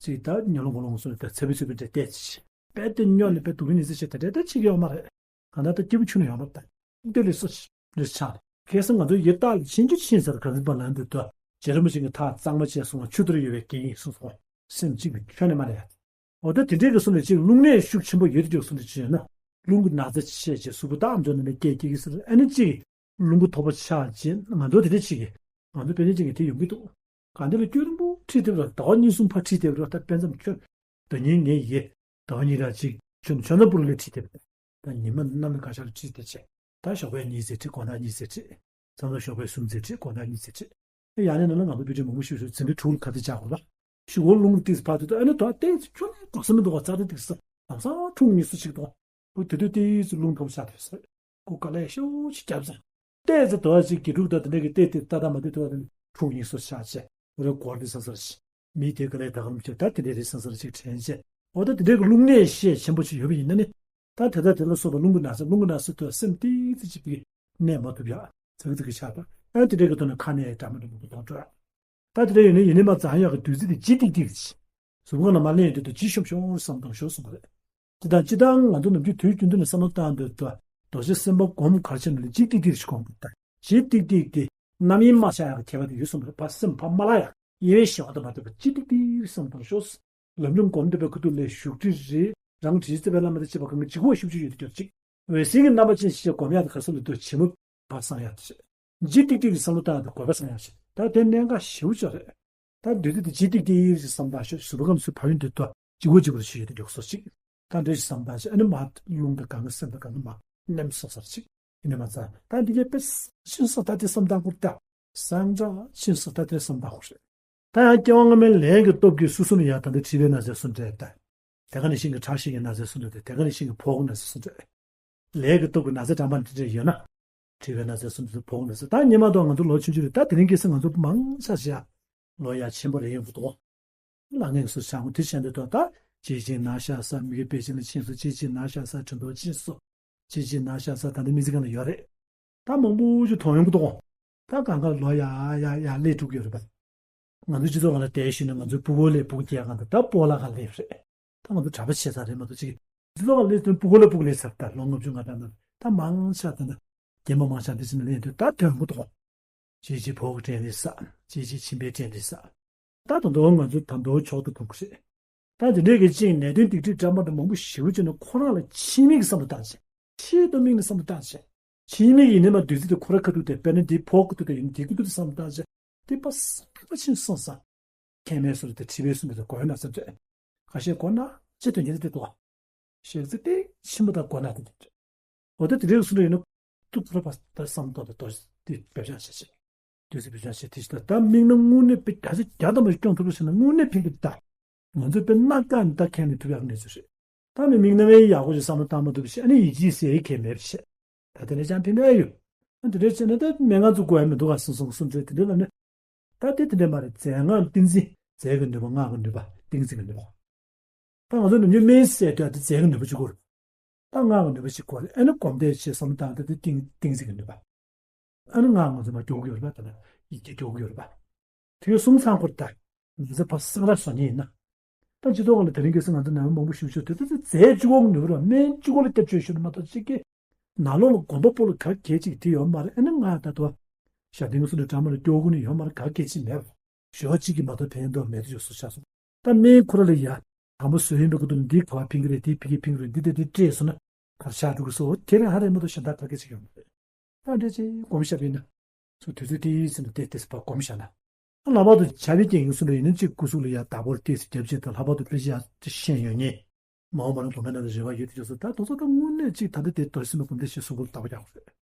ཅིག་ད་ཉོ་ལོང་གོ་ལོང་སོང་ད་ཚ་བི་ཚ་བི་འདྲ་བལྟས་ཅིག་དཔེ་དེ་སྨྱོ་ནས་དཔེ་སྡུག་རིན་ནི་ཟེར་བྱས་ད་འདྲ་ད་ཅིག་ཡོད་མ་རེད། གང་ལྟར་ད་སྐྱིད་པོ་ཆུ་ནས་ཡོང་བ་ད་འདི་ལས་སོ་ལས་ཆགས་ཁ་སང་ང་ཚོ་ཡི་ཏཱ་ལི་ཕྱིན་ཅི་ཕྱིན་ཟེར་ག་ཚོད་པ་ལ་འདུག་ད་རྗེ་རིན་པོ་ཆེ་གི་ཐག་གཙང་མ་བྱས་སོང་བ་ཆུ་དར་ཡོད་པའི་རྐྱེན་ཡིན་གསུངས་སོང་། སེམས་གཅིག་པའི་ཁྱོན་ནས་མ་རེད། འོ་ད་དེ་འདྲའི་གི་སོང་ནས་ཅིག་རླུང་ནད་ཤུགས་ཆེན་པོ་ཡོད་དུ་འཇོག་སོང་ནས་ཅི་ཡོད་ན། རླུང་གི་ན་ཚ་ཆེ་ཆེ་གཟུགས་པོ་ཏག་འཇོག་ནས་ནས་སྐད་སྐྱེ་གི་ཟེར་ཨ་ནི་ཅིག་རླུང་གི་ཐོག་པ་ཆགས་རྗེས་ང་ཚོ་དེ་འདྲ་ཅིག་གི་ང་ཚོ་དཔེ་ཆ་ཅིག་གི་དེ་ཡོང་གི་འདུག་གང་དེ་ལ་སྐྱོ་རིང་པོ་ཁྲིད་དེ་བར་ཟླ་བ་གཉིས་གསུམ་ཕར་ཁྲིད་དེ་བར་ད་དཔེ་མཚམས་ཁྱོད་ཟླ་ཉིན་ངས་ཡེ་ཟླ་བ་གཉིས་ར་ཅིག་ཁྱོད་ཁྱོད་ན་པུར་ལས་ཁྲིད་དེ་བར་ད་ཉི་མ་གནམ་ལ་ག་ཤར་ཁྲིད་དེ་ཆེ་ད་ཞོགས་པའི་གཉིས་ཟེར་ཁྲིད་དགོང་དག་གཉིས་ཟེར་ཁྲིད། མཚམས་མཚམས་ཞོགས་པའི་གསུམ་ཙམ་ཁྲིད་དགོང་དག་གཉིས་ཙམ་ཁྲིད། ཨེ་ཡང་ནས་ནང་ལ་ང་ཚོ་དཔེ་ཁྲིད་མང་པོ་ཞུས་ཞུས་ཚེ་འདི་དྲུག་ལ་ག་ཚོད་བཅག་དགོས་ལ། ཞུ་བོ་རླུང་ལ་ཏིག་ཕར་དུ་ཨ་ནི་དོ་ཏེ་ཁྱོད་ནས་དགོས་ས་མི་འདུག་ག་ཙག་ཏེ་ཏིག་ས་ལམ་སང་འཁྲུག་གཉིས་སུ་ཅིག་དང་། ཨུ་དེ་དུས་ཏིག་ཙི་རླུང་ཐོབ་ཆགས་དུས་ས། ཀུ་ཀ་ལས་ཤོག་ཅིག་རྒྱབ་ཙང་། ཏེ་ཙི་དོ་ཅིག་གི་དྲུག་དང་དེ་འདྲ་གི་ཏེ་ཏིག་ཏ་ཏ་མ་ཏི་དོ་དེ་འཁྲུག་གཉིས་སུ་ཆགས་ཆེ་རེ་གོར་དི་ས་སར་ཞིག་མི་དེ་ག་ལས་ད་ག་རམ་ཆེ་ད་དེ་འདྲའི་རེ་ས་སར་ཅིག་དྲན་ཆེ། འོ་ད་དེ་འདྲའི་གི་རླུང་ནད་ཤས་ཆེན་པོ་ཅིག་ཡོད་པ་ཡིན་ན་ནི། ད་དེ་ལྟར་དེ་ལ་སོགས་པ་རླུང་གི་ན་ཚ་རླུང་གི་ན་ཚ་དུ་སེམས་ཏིག་ཙི་ཅིག་པའི་གནས་མ་ཐུབ་ཡག་ཚ་གི་ཚ་གི་ཆགས་པ་ཨ་དེ་འདྲའི་གི་ཐོག་ནས་ཁ་ནས་འདྲ་མི་འདྲ་མང་པོ་གཏོང་འགྲོ། ད་དེ་འདྲ་ཡིན་ན་ཡིན་ནི་མ་འཛག་ཡག་གི་བདུད་རྩི་དེ་ལྗིད་ཏིག་ཏིག་རེད། གཟུགས་ཁང་ལ་མ་ལེན་ཡོད་དུས་ལྗིད་ཤོམ་ཤོམ་བསམ་བཏང་ཤོག་གསུངས་པ་རེད། དེ་དང་སྤྱི་བཏང་ང་ཚོ་ནམ་རྒྱུན་དུས་རྒྱུན་དུ་ནས་བསམ་བློ་བཏང་འདོད་དུ་རྡོ་རྗེ་སེམས་དཔའ་སྒོམ་གར་ཆེན་ལ་ལྗིད་ཏིག་ཏིག་རེད་ཞིག་གོང་དུ་བཏང་ལྗིད་ཏིག་ཏིག་དེ་རྣམ་གཡེང་མ་ཆགས་ཡག་གི་ཁྱད་པར་དེ་ཡོད་གསུངས་པ་རེད། ཕར་སེམས་ཕར་མ་བརླག་ཡག་དབྱེ་བའི་ཞེན་པ་དང་མ་ལྡན་པ་ལྗིད་ཏིག་ཏིག་རེད་བསམ་བཏང་ཤོག་ལམ་རིམ་སྒོམ་བསྡད་པའི་ཁ་ཐུག་ལས་བཞུགས་ཁྲི་རེད། རང་དྲི་རྩད་པའི་བླ་མ་དང་བཅས་པ་གང་གི་འཇིགས་པ་ཤུགས་ཆེ་ཡོད་དུ་གྱུར་ཅིག་འོད་གསལ་གྱི་རྣམ་པ་ཅན་ཞིག་སྒོམ་ཡག་དང་ག་ས་ལ་འདུག་བྱེད་མུ་བ་སང་ཡག་དེ་བྱེད། ལྗིད་ཏིག་ཏིག་གི་བསམ་བློ་བཏང་དང་དགོས་པ་སང་ཡག་བྱེད། ད་དེ་གནད་འགག་ཞེ་པོ་ཅིག་རེད། ད་འདུས་ཏེ་དེ་ལྗིད་ཏིག་ཏིག་ཞིག་བསམ་བཏང་ཤོག་གཟུགས་པོ་ཁམས་སུ་བབ་ཡོང་དུས་ད་འཇིགས་པ་འཇིགས་པ་ཞིག་ཡོད་དུ་མགྱོགས་སོ་ཅིག་ད་འདྲ་ཞིག་བསམ་བཏང་ཤོག་ཨ་ནི་མ་རླུང་དང་གང་གི་སེམས་དང་གང་གི་མ་ནེམ་སོ་སར་ཅིག་ཡིན་ནི་མ་ཚང་ད་འདི་གའི་དཔེ་ཤིན་སོ་ད་དེ་བསམ་བཏང་དགོས་ད། སང་དྲག་ཤིན་སོ་ད་དེ་བསམ་བཏང་དགོས་རེད། ད་ཡང་སྐྱེ་བ་སྔ་མའི་ལས་ཀྱི་སྟོབས་ཀྱིས་སོ་སོ་ནས་ཡང་ད་ལྟ་མཁྲིས་པའི་ན་ཚ་སོ་འདྲ་ད། དེ་ག་ནས་ཤིང་གི་ཁྲག་ཤེད་ཀྱི་ན་ཚ་སོ་འདྲ་ད་དེ་ག་ནས་ཤིང་གི་ཕོག་གི་ན་ཚ་སོ་འདྲ། ལས་ཀྱི་སྟོབས་ཀྱིས་ན་ཚ་གྲང་མ་འདི་འདྲ་ཡོད་ན། དྲི་བའི་ན་ཚ་སོ་སོ་ཕོག་ན་ཚ། ད་ཉི་མ་དང་ང་ཚོ་ལོ་ཆུང་ཆུང་རེད། ད་དེ་རིང་ཁ་སང་ང་ཚོ་མང་ཆེ་བ་ལོ་ཡ་ཆེན་པོ་རེད་ཡོང་གི་འདུག་ལ་ངས་སུ་ཆགས་འོང་དེ་བྱས་འདི་དོ་ད་ཅི་ཅི་ན་ཤ་ས་མི་གི་པེ་ཅི་ནི་ཆེན་སུ་ཅི་ཅི་ན་ཤ་ས་དྲི་འདོ་ཅི་སོ་ཅི་ཅི་ན་ཤ་ས་ད་འདི་མི་ཚེ་གང་ལ་ཡོད་རེད། ད་མང་པོ་ཞིག་མཐོང་ཡོང་གི་འདུག་ད་གང་ག་ལོ་ཡ་ཡ་ཡ་ལས་དྲུག་ཡོད་རེད་པ། ང་ཚོ་སྤྱི་ཚོགས་ནང་ལ་བསྡད་ཤི་ན་ང་ཚོའི་ཕྲུ་གུ་ལས་ཕྲུ་གུ་སྐྱེ་གང་དུ་ད་སྤོ་ལགས་ག་ལས་རེད། ད་ང་ཚོ་གྲྭ་པ་བྱེད་ས་རེད་མ་གཏོགས་ཅིག་སྤྱི་ཚོགས་ལས་དོན་ཕྲུ་གུ་ལ་ཕྲུ་གུ་ལས་ཚར་ད་ལོ་ལྔ་བཅུ་ང་གྲངས་ད་ད་མང་ཆ་ད་ད་རྒན་པ་མང་ཆ་འདི་ཕྱི་ནས་ལེན་དུས་ད་དོན་གོ་དོག་ཅིའི་ཕྱིར་བོད་ཀྱི་དྲན་རེད་ས། ཅིའི་ཕྱིར་ཁྱིམ་པའི་དྲན་རེད་ས། ད་དུང་དོན་ང་ཚོ་ད་དོན་ཕྱོགས་ཏུ་ཕུག་རེད། ད་དེ་འདྲའི་གི་ཅིག་ནད་གདོན་སྡིག་སྒྲིབ་དགྲ་དམར་དང་མང་པོ་ཞེ་པོ་ཅིག་ནི་ཁོ་རང་ལ་ཕྱི་མིག་གི་བསམ་བློ་བཏང་ཆེ། ཆེད་དུ་དམིགས་ནས་བསམ་བློ་བཏང་ཆེ། ཕྱི་མིག་ཡིན་ནི་མ་བདུད་རྩི་དེ་ཁོ་ར་ཁ་ཐུག་དེ་དཔེར་ན་འདི་ཕོག་ཁ་ཐུག་དེ་ཡིན་འདི་ཁ་ཐུག་དེ་བསམ་བློ་བཏང་ཆེ། དེ་པ་སངས་པ་ཆེན་སོང་ས། མཁལ་མའི་སོ་རུ་དེ་མཁྲིས་པའི་སུམ་པ་དེ་གོ་ཡོད་ན་བསམ་ཚེ། ཁ་ཤས་གོ་ན་ཅི་དོན་རྒྱལ་དེ་དོ། ཞེས་ཚིག་དེ་ཕྱི་མ་དང་གོ་ན་དེ་དེ། འོ་ད་དེ་འདྲའི་སུ་འདྲ་ཡིན་ན་ཏུ་ཁོ་ར་པ་ད་བསམ་བློ་དང་དོ་དེ་བེད་སྤྱོད་བྱེད་ཆེ། དུས་ཚོད་བེད་སྤྱོད་བྱེད་དེ་ཞིག་ད་ད་དམིགས་ན་དངོས་གནས་དཔེ་རྒྱ་ཆེ་རྒྱ་དང་མ་སྐྱོང་ཐུབ་པ་ཞིག་ན་དངོས་གནས་ཕན་གྱི་ད། ང་ཚོས་དཔེ་སྣ་ཁ་ནས་ད་ཁས་ནས་ཐུབ་ཡག་གནས་ཚུལ་རེད། ད་མི་དམིགས་ན་མའི་ཡག་པོ་ཞིག་བསམ་བློ་བཏང་མ་ཐུབ་པ་ཞིག་ཨ་ནི་ཡིད་ཆེས་ཟེར་ཡི་གེ་མེད་པ་ཞིག་ད་དེ་ནས་ཅང་ཕན་པ་ཡོད། ཨ་དེ་འདྲ་བྱས་ན་ད་སྨན་ཁང་ཚུགས་དགོས་ཡ་མི་འདུག་ག་སོང་སོང་སོང་ཚེ་དེ་འདྲ་ལབ་ནས། ད་དེ་དེ་འདྲ་མ་རེད་རྫས་སྔགས་ཏིང་འཛིན་རྫས་ཀྱི་ནུས་པ་སྔགས་ཀྱི་ནུས་པ་ཏིང་འཛིན་གྱི་ནུས་པ། ད་ང་ཚོ་ནམ་རྒྱུན་སྨན་ཟས་དུས་ཨ་དེ་རྫས་ཀྱི་ནུས་པ་གཅིག་དགོས་རེད། ད་སྔགས་ཀྱི་ནུས་པ་གཅིག་དགོས་རེད། ཨ་ནི་སྒོམ་བཟླས་བྱེད་བསམ་བློ་བཏང་དུས་དེ་ཏིང་ཏིང་འཛིན་གྱི་ནུས་པ། ཨ་ནི་སྔགས་ང་ཚོ་མར་སྐྱོར་གྱི་ཡོད་རེད་པ། ད་ལྟ་ཡིད་ཀྱིས་སྐྱོར་གྱི་ཡོད་རེད་པ། དེ་གསུམ་ཚང་དགོས་རེད་ད། ང་ཚོ་ཕར་སངས་ར་བཟོ་མཁན་ཡིན་ན། ད་སྤྱི་ཚོགས་ཁང་ལ་དེ་རིང་ཁ་སང་ང་ཚོ་ནད་པ་མང་པོ་ཞིག་བྱུང་དུས་དེ་ཚོ་རྫས་གཅིག་པོ་ནུས་པ་རེད། སྨན་གཅིག་པོ་ལ་སྐྱབས་བཅོལ་ཞུ་ནི་མ་གཏོགས་གཅིག་གིས། ནང་ལོགས་ལ་གོམ་པ་སྤོ་ལ་ག་གེ་གཅིག་དེ་ཡོད་མ་རེད། ཨ་ནི་ང་ད་དུ་ཞབས་བརྟན་སུ་ནས་གྲ་མ་ལ་སྐྱོ་གུ་ནི་ཡོད་མ་རེད། ག་གེ་གཅིག་མེད་པ། ཞོ་གཅིག་གིས་མ་གཏོགས་ཕན་ཐོགས་མེད་དུ་ཡོད་སུ་ཆགས་སོང་། ད་སྨན་ཁོ་ར་ལ་ཡ་དང་པོ་བཟོས་ཡིན་པའི་ཁུ་ཐུ་འདི་ག་བ་ཕིང་གི་རེད། དེ་ཕི་གི་ཕིང་གི་རེད། འདི་དེ་དེ་སྤྲད་སོང་ན་གར་ཆགས་འགྲོ་གི་སོ་དེ་རེད། ཧ་རེད་མ་གཏོགས་གཞན་དག་ག་གེ་གཅིག་ཡོད་མ་རེད། ད་འདྲ་ཅིག་གོམས་བཞག་པ་ཡིན་ན། ཚུར་དུས་ཚོད་ཏིས་ཟིན་ཏེ་ཏེས་པ་གོམས་བཞག་ན། ལྷག་པར་དུ་བྱ་བའི་རྐྱེན་ཡིན་གསུངས་པ་ཡིན་ན་གཅིག་སྐུ་གཟུགས་ལ་ཡང་བདག་པོར་ཏིས་རྒྱབ་བྱེད་དང་ལྷག་པར་དུ་དཔེ་ཆ་ཡག་ཅིག་ཤེས་ཡོད་ངེས། མ་འོངས་པ་ན་དགོན་པའི་ནང་ལ་རེ་བ་ཡོད་དུ་ཆོག་སོ། ད་དུང་སོ་ད་དངོས་གནས་གཅིག་ད་ལྟ་དེ་དོར་སེམས་པ་གོམས་བདེ་ཞེས་གཟུགས་པོར་བདག་པོ་རྒྱག་དགོས་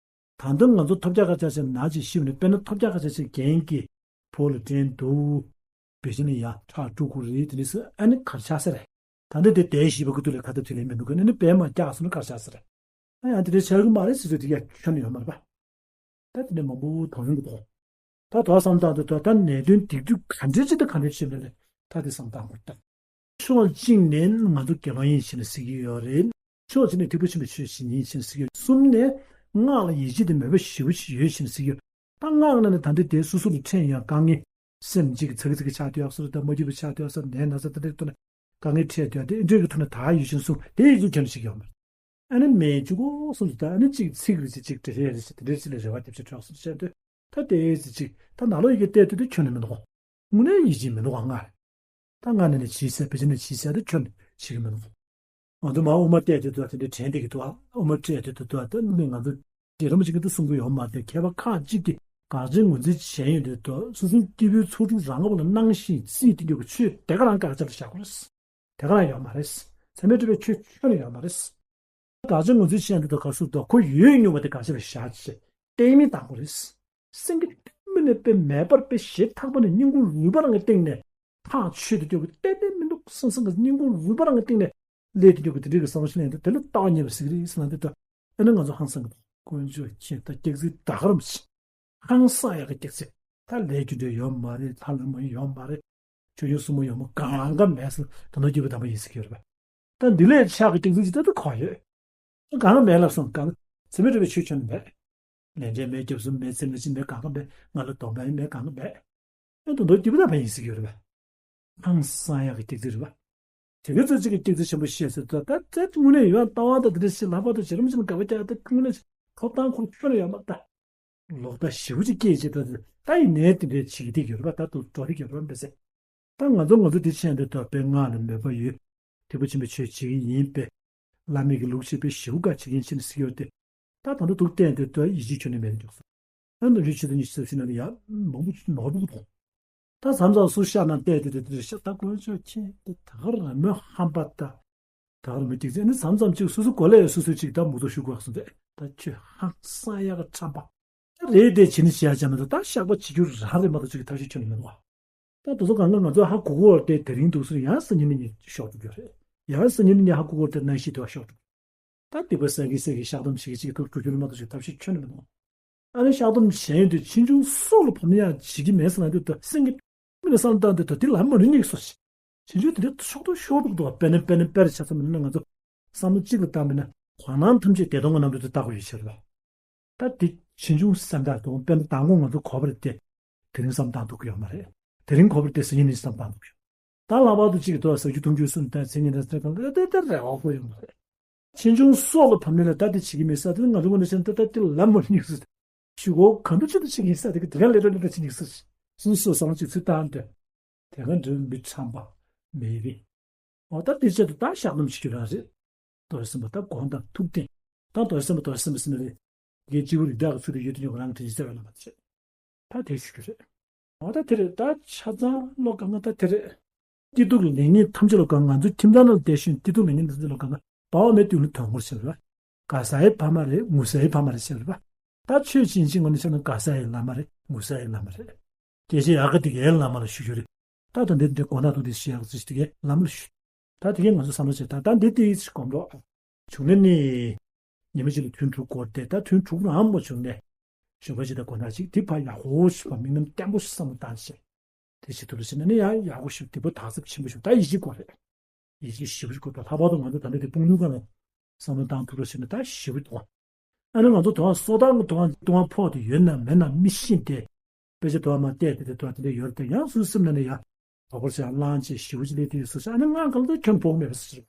རེད། ད་ལྟ་ང་ཚོ་ཐོབ་རྒྱ་ཁ་ཆག་ཆེ་ན་ཅིག་ཤི་བ་ནི་དཔེར་ན་ཐོབ་རྒྱ་ཁ་ཆག་ཆེ་རྒན་གྱི་ཕོ་ལ་དྲན་འདུག་བེ་ཅིན་ནི་ཡང་ཁྲག་དཀྲུག་དགོས་རེད། དེ་ནི་སུ་ཨ་ནི་གར་ཆག་ས་རེད། ད་ལྟ་དེ་དེ་ཞི་བ་ཀུ་ཏུ་ལས་ཁ་ཐབས་ཐུ་ལས་མི་འདུག་གི་ནི་ནི་དཔེ་མ་རྒྱག་སོང་ན་གར་ཆག་ས་རེད། ཨ་ཡང་དེ་འདྲའི་ཆགས་ཀྱི་མ་རེད་ཟེར་ཚོད་དེ་ཡ་ཁྱོན་ནས་ཡོད་མ་རེད་པ། ད་དེ་འདྲའི་མང་པོ་མཐོང་ཡོང་གི་འདུག་ད་དོ་བསམ་བཏང་དུས་དོ་ད་ནད་གདོན་སྡིག་སྒྲིབ་ག་འདྲའི་ཅིག་དང་ག་འདྲའི་ཆེ་མེད་ལས་ད་དེ་བསམ་བཏང་དགོས་ད། ཕྱོགས་གཅིག་ནས་ང་ཚོ་དགེ་སློང་ཡིན་ཞེས་ཟེར་གྱི་ཡོད་རེད། ཕྱོགས་གཅིག་ནས་ཐེག་པ་ཆེན་པོའི་ཆོས་བྱེད་ཡིན་ཞེས་ཟེར་གྱི་ཡོད། གསུམ་ནས་སྔགས་ལ་ཡིད་ཆེས་དེ་མོས་པ་ཞེ་པོ་ཞིག་ཡོད་ཞེས་ཟེར་གྱི་ཡོད། ད་སྔགས་ནང་ནས་ད་འདི་དེ་སོ་སོ་ལ་འཕྲད་ཡོང་དཀའ་ངལ། སེམས་གཅིག་གི་ཚ་གི་ཚ་གི་ཆགས་དུས་ཡག་སོ་ད་མ་འགྱུར་བ་ཆགས་དུས་ཡག་སོ་ནད་ན་ཚ་ད་འདྲའི་ཐོག་ནས་དཀའ་ངལ་འཕྲད་དུས་དེ་འདྲའི་གི་ཐོག་ནས་ད་ཡིད་ཆེས་སོང་དེ་ཡིད་ཆེས་ཁྱོན་ནས་ཞིག་ཡོང་མ་རེད། ཨ་ནི་མེད་བཅུ་གོ་སོང་ད་ཨ་ནི་གཅིག་ཚིག་རེ་ཞིག་གཅིག་འབྲི་རེ་རེ་ཞིག་དེ་འདྲའི་ཞིག་ལ་རེ་བ་རྒྱབ་ཆེ་དྲགས་སོང་བཤད་དུས་ད་དེ་ཚིག་གཅིག་ད་ནང་ལོགས་ཡི་གེ་བལྟས་དུས་དེ་ཁྱོན་ནས་མི་འདུག་དངོས་གནས་ཡིད་ཆེས་མི་འདུག་ག་ང་རེད། ད་ང་ནས་ནས་བྱིས་ཟེར་བེད་སྤྱོད་ནས་བྱིས་ཟེར་དེ་ཁྱོན་ནས་བྱེད་ཀྱི་མི་འདུག་ང་ཚོ་མ་དབུ་མ་བལྟས་དུས་དུ་དེ་འདྲའི་དྲན་བསྡད་ཀྱི་འདུག་ཨ་དབུ་མ་བལྟས་དུས་དུ་དུ་ད་ནི་མི་ང་ཚོ་རྗེ་རིན་པོ་ཆེ་གིས་དུ་གསུང་གི་ཡོད་མ་རེད། མཁས་པ་ཁག་ཅིག་གིས་དགག་བྱའི་ངོས་འཛིན་བྱས་ཡོད་དུས་དུ་སོ་སོའི་སྐྱེས་བུའི་ཚོགས་དྲུག་རང་དབང་ལ་སྣང་ཞིང་རྩིས་དེ་འདྲ་གི་ཆོས་དེ་ག་རང་དགག་བྱ་ལ་བཞག་དགོས་རེད། དེ་ག་རང་ཡོད་མ་རེད། ཚད་མས་གྲུབ་པའི་ཆོས་ཁྱོན་ནས་ཡོད་མ་རེད། དགག་བྱའི་ངོས་འཛིན་བཤད་འདི་དག་ག་སུ་དག་ཁོ་ཡོད་མྱོང་བ་དེ་དགག་བྱ་ལ་བཞག་ཅེས་གཏན་མི་བཏང་དགོས་རེད། སེང་གེ་གཏན་མི་ནས་དཔེ་མེད་པར་དཔེ་ཞེ་ཐག་པ་ནས་སྙིང་ཁུང་རུས་པ་རང་གི་སྟེང་ནས་ཐག་ཆོད་དུ་སྐྱོ་གི་གཏན་གཏན་མི་འདུག་སང་སང་གི་སྙིང་ཁུང་རུས་པ་རང་གི་སྟེང་ནས་ལས་དུ་སྐྱོ་གི་དེ་འདྲའི་གི་བསམ་བློ་ཞིག་ལེན་དུས་དེ་ལ་ལྟ་བ་ཉེས་པ་ཟིག་རེད་ཟེར་ན་འདི་དག་ཨ་ནི་ང་ཚོ་ཧང་སང་གི་དགོས་འཇོག་ཁྱེད་ད་སྐྱག་རྫུན་ད་ག་རམ་ཞིག་ཧང་སང་ཡག་གི་སྐྱག་རྫུན་ད་ལས་རྒྱུ་འབྲས་ཡོད་མ་རེད། ལྷ་ལ་མ་ཡོད་མ་རེད། ཆོས་སྐྱོང་སྲུང་མ་ཡོད་མ་གང་ག་མེད་ཟེར་ད་ནོ་སྐྱིད་པོ་དམ་པ་ཡིན་ཟེར་གྱི་ཡོད་རེད་པ། ད་འདི་ལས་ཆགས་ཀྱི་སྐྱག་རྫུན་ཅིག་ད་ད་ག་ཡོད། གང་ག་མེད་ལབ་སོང་གང་ཚེ་མི་སྒྲུབ་པའི་ཆོས་ཁྱོན་ནས་མེད། ལས་འབྲས་མེད་སྐྱབས་གསུམ་མེད་ཚེ་མི་ཕྱི་མེད་གང་ག་མེད་ང་ལ་སྡོམ་པ་ཡང་མེད་གང་ག་མེད། ཨེ་ད་ནོ་སྐྱིད་པོ་དམ་པ་ཡིན་ཟེར་གྱི་ཡོད་རེད་པ། ཧང་སང་ཡག་གི་སྐྱག་རྫུན་རེད་པ། དེ་ག་ཚོད་ཅིག་གི་སྐྱག་རྫུན་ཆེན་པོ་བཤད་ཟེར་ད་ད་ད་དངོས་གནས་ཡོད་ལྟ་བ་ད་དེ་འདྲ་ཞིག་ལྷག་པར་དུ་བྱེད་རིམ་བཞིན་དགའ་བ་རྒྱག་ད་དངོས་གནས་ཐོབ་ཐང་ཁོ་ཁྱོན་ནས་ཡོད་མ་ད། ལོག་ལྟ་ཞེ་པོ་ཅིག་སྐྱེས་བྱས་ད་ད་ཡིན་ནའི་དེ་འདྲའི་བྱེད་ཀྱི་འདུག་ཡོད་རེད་པ། ད་དུ་འགྲོ་རིགས་ཡོད་རེད་པ་མི་ཟེར། ད་ང་ཚོ་ང་ཚོ་དེ་ཆེན་དུ་ད་དཔེ་སྔགས་ལ་མོས་པ་ཡོད། ཐེག་པ་ཆེན་པོའི་ཆོས་བྱེད་ཀྱི་ཡིན་པས། བླ་མེད་ཀྱི་ལུགས་བྱེད་པའི་ཞེ་པོ་དགའ་བྱེད་ཀྱིན་ཕྱིན་ཟེར་ཡོད་དེ། ད་ད་ལྟ་འདུག་བསྟན་དུ་ད་ཡིད་ཆེས་ཁྱོན་ནས་མེད་འདུག་སོ། ཨ་ནི་རིགས་ཆེད་དུ་ཉི་ཤུ་རྩ་བཞི་ནང་ལ་ཡ་མང་པོ་ཅིག་ནོར་འདུག་དང་། ད་མཚམས་མཚམས་སུ་ཤ་ན་བལྟས་ཏེ་དེ་དེ་ཤ་ད་དཀོན་མཆོག་མཁྱེན་དེ་ད་ག་རང་མོས་ཧམ་པ་ད། ད་ག་རང་མོས་ཀྱི་ཚེ་ནི་མཚམས་མཚམས་ཅིག་སོ་སོ་གོ་ལས་སོ་སོ་ཅིག་ད་མུ་ཏོ་ཞུ་དགོས་སོང་དེ་ད་ཁྱོད་ཧང་སང་ཡག་གི་ཁྲམ་པ། ད་རེད་དེ་བྱེད་ནི་བྱེད་ཡ་བྱ་མི་འདུག་ད་བཤགས་པ་བྱེད་རྒྱུ་རང་རེད་མ་གཏོགས་ཅིག་ཐབས་ཤེས་ཁྱོན་ནས་མི་འདུག་བ། ད་དེ་ཚོ་གང་ག་ང་ཚོ་ཧ་གོ་གོ་བར་དེ་དེ་རིང་འདུག་སོང་ཡང་སང་ཉིན་ནི་ཉིན་ཤོག་འགྲོ་རྒྱུ་རེད། ཡང་སང་ཉིན་ནི་ཉིན་ཧ་གོ་གོ་བར་དེ་གནངས་ཤིག་དེ་བ་ཤོག་འགྲོ། ད་སྡིག་པ་བསགས་ཀྱི་བསགས་ཀྱི་བཤགས་སྡོམ་བྱེད་ཀྱི་བྱེད་ཀྱི་ཐུགས་རྒྱུ་རྒྱུ་ནི་མ་གཏོགས་ཅིག་ཐབས་ཤེས་ཁྱོན་ནས་མི་འདུག་ཨ་ནི་བཤགས་སྡོམ་གཞན་ཡོད་དུས་ཕྱིས་འབྱུང་སྲོག་ལ་བབས་ན་ཡང་བྱེད་ཀྱི་མེད་ཟེར་ན་འདུག་ད་སེང་གེ་མི་ལ་བསམ་བཏང་དུས་ད་དེ་ལམ་མ་ལུས་ཉིག་སོ་ཞེས། ཕྱིས་འབྱུང་དེ་འདྲའི་ཤོག་ཐོག་ཤོག་ཐོག་འདུག་བ། དཔེར་ན་དཔེར་ན་དཔེར་ཆ་ཚང་མ་ནི་ང་ཚོ་བསམ་བློ་གཅིག་ལ་བཏང་བས་ན་གོ་སྣང་ཐམས་ཅད་བདེ་སྟོང་གི་ལམ་དུ་བལྟ་དགོས་ཡོད་ཕྱིར་རོ། ད་དེ་ཕྱིས་འབྱུང་སེམས་ཐག་དང་དཔེར་ན་མདང་དགོང་ང་ཚོ་གོ་བ་རེད་དེ། དེ་རིང་བསམ་བཏང་ཐུབ་ཀྱི་ཡོད་མ་རེད། དེ་རིང་གོ་བ་རེད་དེ་སང་ཉིན་ནས་བསམ་བཏང་ཐུབ་ཀྱི་ཡོད། ད་ལྷག་པར་དུ་གཅིག་གི་ཐོག་ཟ་རྒྱུ་འཐུང་རྒྱུ་གསུམ་དང་མཚན་ཉིན་དང་ཚེ་གང་ལ་དེ་ལྟར་རེ་བ་ཁོ་ཡོད་མ་རེད། ཕྱིས་འབྱུང་སྲོག་ལ་བབས་ནས་ལ་ད་དེ་བྱེད་ཀྱི་མེད་ས་དེ་ང་ཚོ་ངོ་ནས་བཤད་ན་ད་ད་དེ་ལམ་མ་ལུས་ཟེར། ཞུ་གོ་གང་འདྲ་ཅིག་ཏུ་བྱེད་ཀྱི་ཡིན་ས་དེ་གི་དེ་ག་ལས་རོ་ལས་རོ་བྱེད་ཀྱི་ཡིན་ས། སུན་སོ་སོང་ཅིག་ཚུལ་བཏང་སྟེ། དེ་ག་འདྲ་མི་ཁྲམ་པ་མེད་པས། འོ་ད་དེ་ཆེད་དུ་ད་བཤགས་སྡོམ་བྱེད་རྒྱུ་རང་རེད། རྡོ་རྗེ་སེམས་དཔའ་ད་དགོངས་དང་ཐུགས་བརྟན། ད་རྡོ་རྗེ་སེམས་དཔའ་རྡོ་རྗེ་སེམས་དཔའ་ཟེར་ནི་རེད། དེ་གའི་སྤྱི་བོ་རིགས་བདག་གི་ཚུལ་དུ་ཡོད་དུ་ཉོག་རང་གི་དྲིན་ཅི་བྱ་བའི་ལམ་པ་དེ་བྱེད། ད་དེ་ཞུ་རྒྱུ་རེད། འོ་ད་དེ་རེད། ད་ཆ་ཚང་བློ་གང་ང་ད་དེ་རེད། སྐྱིད་སྡུག་ལེགས་ཉེས་ཐམས་ཅད་ལ་གང་ང་ཚོ་ཁྱིམ་ཚང་ནང་ལ་བསྡད་ཤིང་སྐྱིད་སྡུག་ལེགས་ཉེས་ཐམས་ཅད་ལ་གང་ང་འབའ་བ་མེད་དུས་ལ་དོན་ངོར་བྱེད་རེད་པ། དགའ་སའི་ཕ་མ་རེད། ངུ་སའི་ཕ་མ་རེད་བྱེད་རེད་པ། ད་ཆོས་ཕྱིན་ཕྱིན་ངོ་ནས་བཤད་ན་དགའ་སའི་ལམ་མ་རེད། ངུ་སའི་ལམ་མ་རེད། སྐད་ཆ་ཡག་ག་དེ་གའི་ལམ་མ་ལ་ཞུ་རྒྱུ་རེད། ད་ད་འདི་འདི་གོ་ན་ཐུག་དེ་ཤི་ཡག་ཅིག་དེ་གའི་ལམ་མ་ལ་ཞུ། ད་དེ་གའི་ང་ཚོ་བསམ་བློ་བྱེད་ད་ད་འདི་དེ་ཡིས་གོམས་འགྲོ། བྱུང་ན་ནི། ཉི་མ་གཅིག་ལ་ཐུན་དྲུག་འགོར་ཏེ་ད་ཐུན་དྲུག་རང་མ་བྱུང་ནས། ཞོགས་པ་ཅིག་ད་དགོང་དག་ཅིག་དེ་ཕར་ཡག་པོ་ཞིག་པ་མི་ངན་བརྟན་པོ་ཞིག་བསམ་བློ་བཏང་ཞིག་དེ་བྱེད་ཐུབ་པ་ཞིག་ན་ནི་ཡང་ཡག་པོ་ཞིག་བདེ་པོ་དག་ཚབ་ཆེན་པོ་ཞིག་ད་ཡིད་ཆེས་དགོས་རེད། ཡིད་ཆེས་ཞེ་པོ་ཞིག་དགོས་པ་ལྷག་པར་དུ་ང་ཚོ་ད་ནི་དེ་དཔུང་ནུས་སྒང་ལ་བསམ་བློ་བཏང་ཐུབ་པ་ཞིག་ན་ད་ཞེ་པོ་འདུག་ཨ་ནི་ང་ཚོ་དོ་དགོང་སོ་ཐར་གྱི་དོ་དགོང་དོ་དགོང་ཕོག་དེ་ཡོད་ན་མེད་ན་མི་ཤེས་ཏེ། དཔེ་ཆ་དོ་དགོང་མ་བལྟས་ཏེ་དེ་དོ་དགོང་དེ་འདྲ་ཡོད་རེད་དེ་ཡང་སུ་སེམས་ན་ནི་ཡ། དོ་ཁོར་ཞིག་ལངས་ཅེས་ཞེ་པོ་ཅིག་ལས་དེ་ཡོད་སུ་ཞིག་ཨ་ནི་ང་གང་ལྟར་ཁྱོན་ཕོག་མེད་པ་སུ་ཞིག་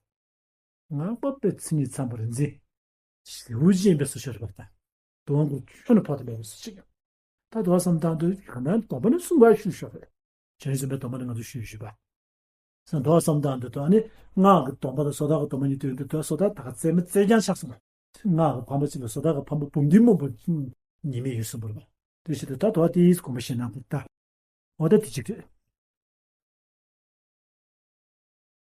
ངང་པ་པའི་མཚན་ཉིད་ཚང་པ་རིན་འཛིན། ཞེའུ་ཅན་པའི་སུ་ཤོར་བ་དང་། དོན་གོ་ཆོད་ན་ཕོག་ཏུ་མེད་པའི་སུ་ཅིག་ད་དོ་བསམ་བཏང་དུས་གང་ན་སྡོམ་པ་ནི་གསུང་བ་ཞུ་ཤོར་རེད། བྱོན་སེམས་པའི་སྡོམ་པ་ནི་ང་ཚོ་ཞུ་ཞུ་བ། སང་དོ་བསམ་བཏང་དུས་དོ་ནི་སྔགས་ཀྱི་སྡོམ་པ་དང་སོ་ཐར་གྱི་སྡོམ་པ་གཉིས་དོན་དུ་དོ་སོ་ཐར་ད་ག་རྩེ་མི་རྩེ་རྐྱང་ཆགས་སོང་། སྔགས་ཀྱི་ཕམ་པ་ཅིག་ལ་སོ་ཐར་གྱི་ཕམ་པ་འབུམ་འདི་མང་པོ་ཉི་མའི་ཡུལ་གསུམ་པོར་བ། དེ་བཞིན་དུ་ད་དོ་དེའི་གོམས་པ་ཞེ་ན་པོ་ད། འོ་ད་དེ་གཅིག་རེད།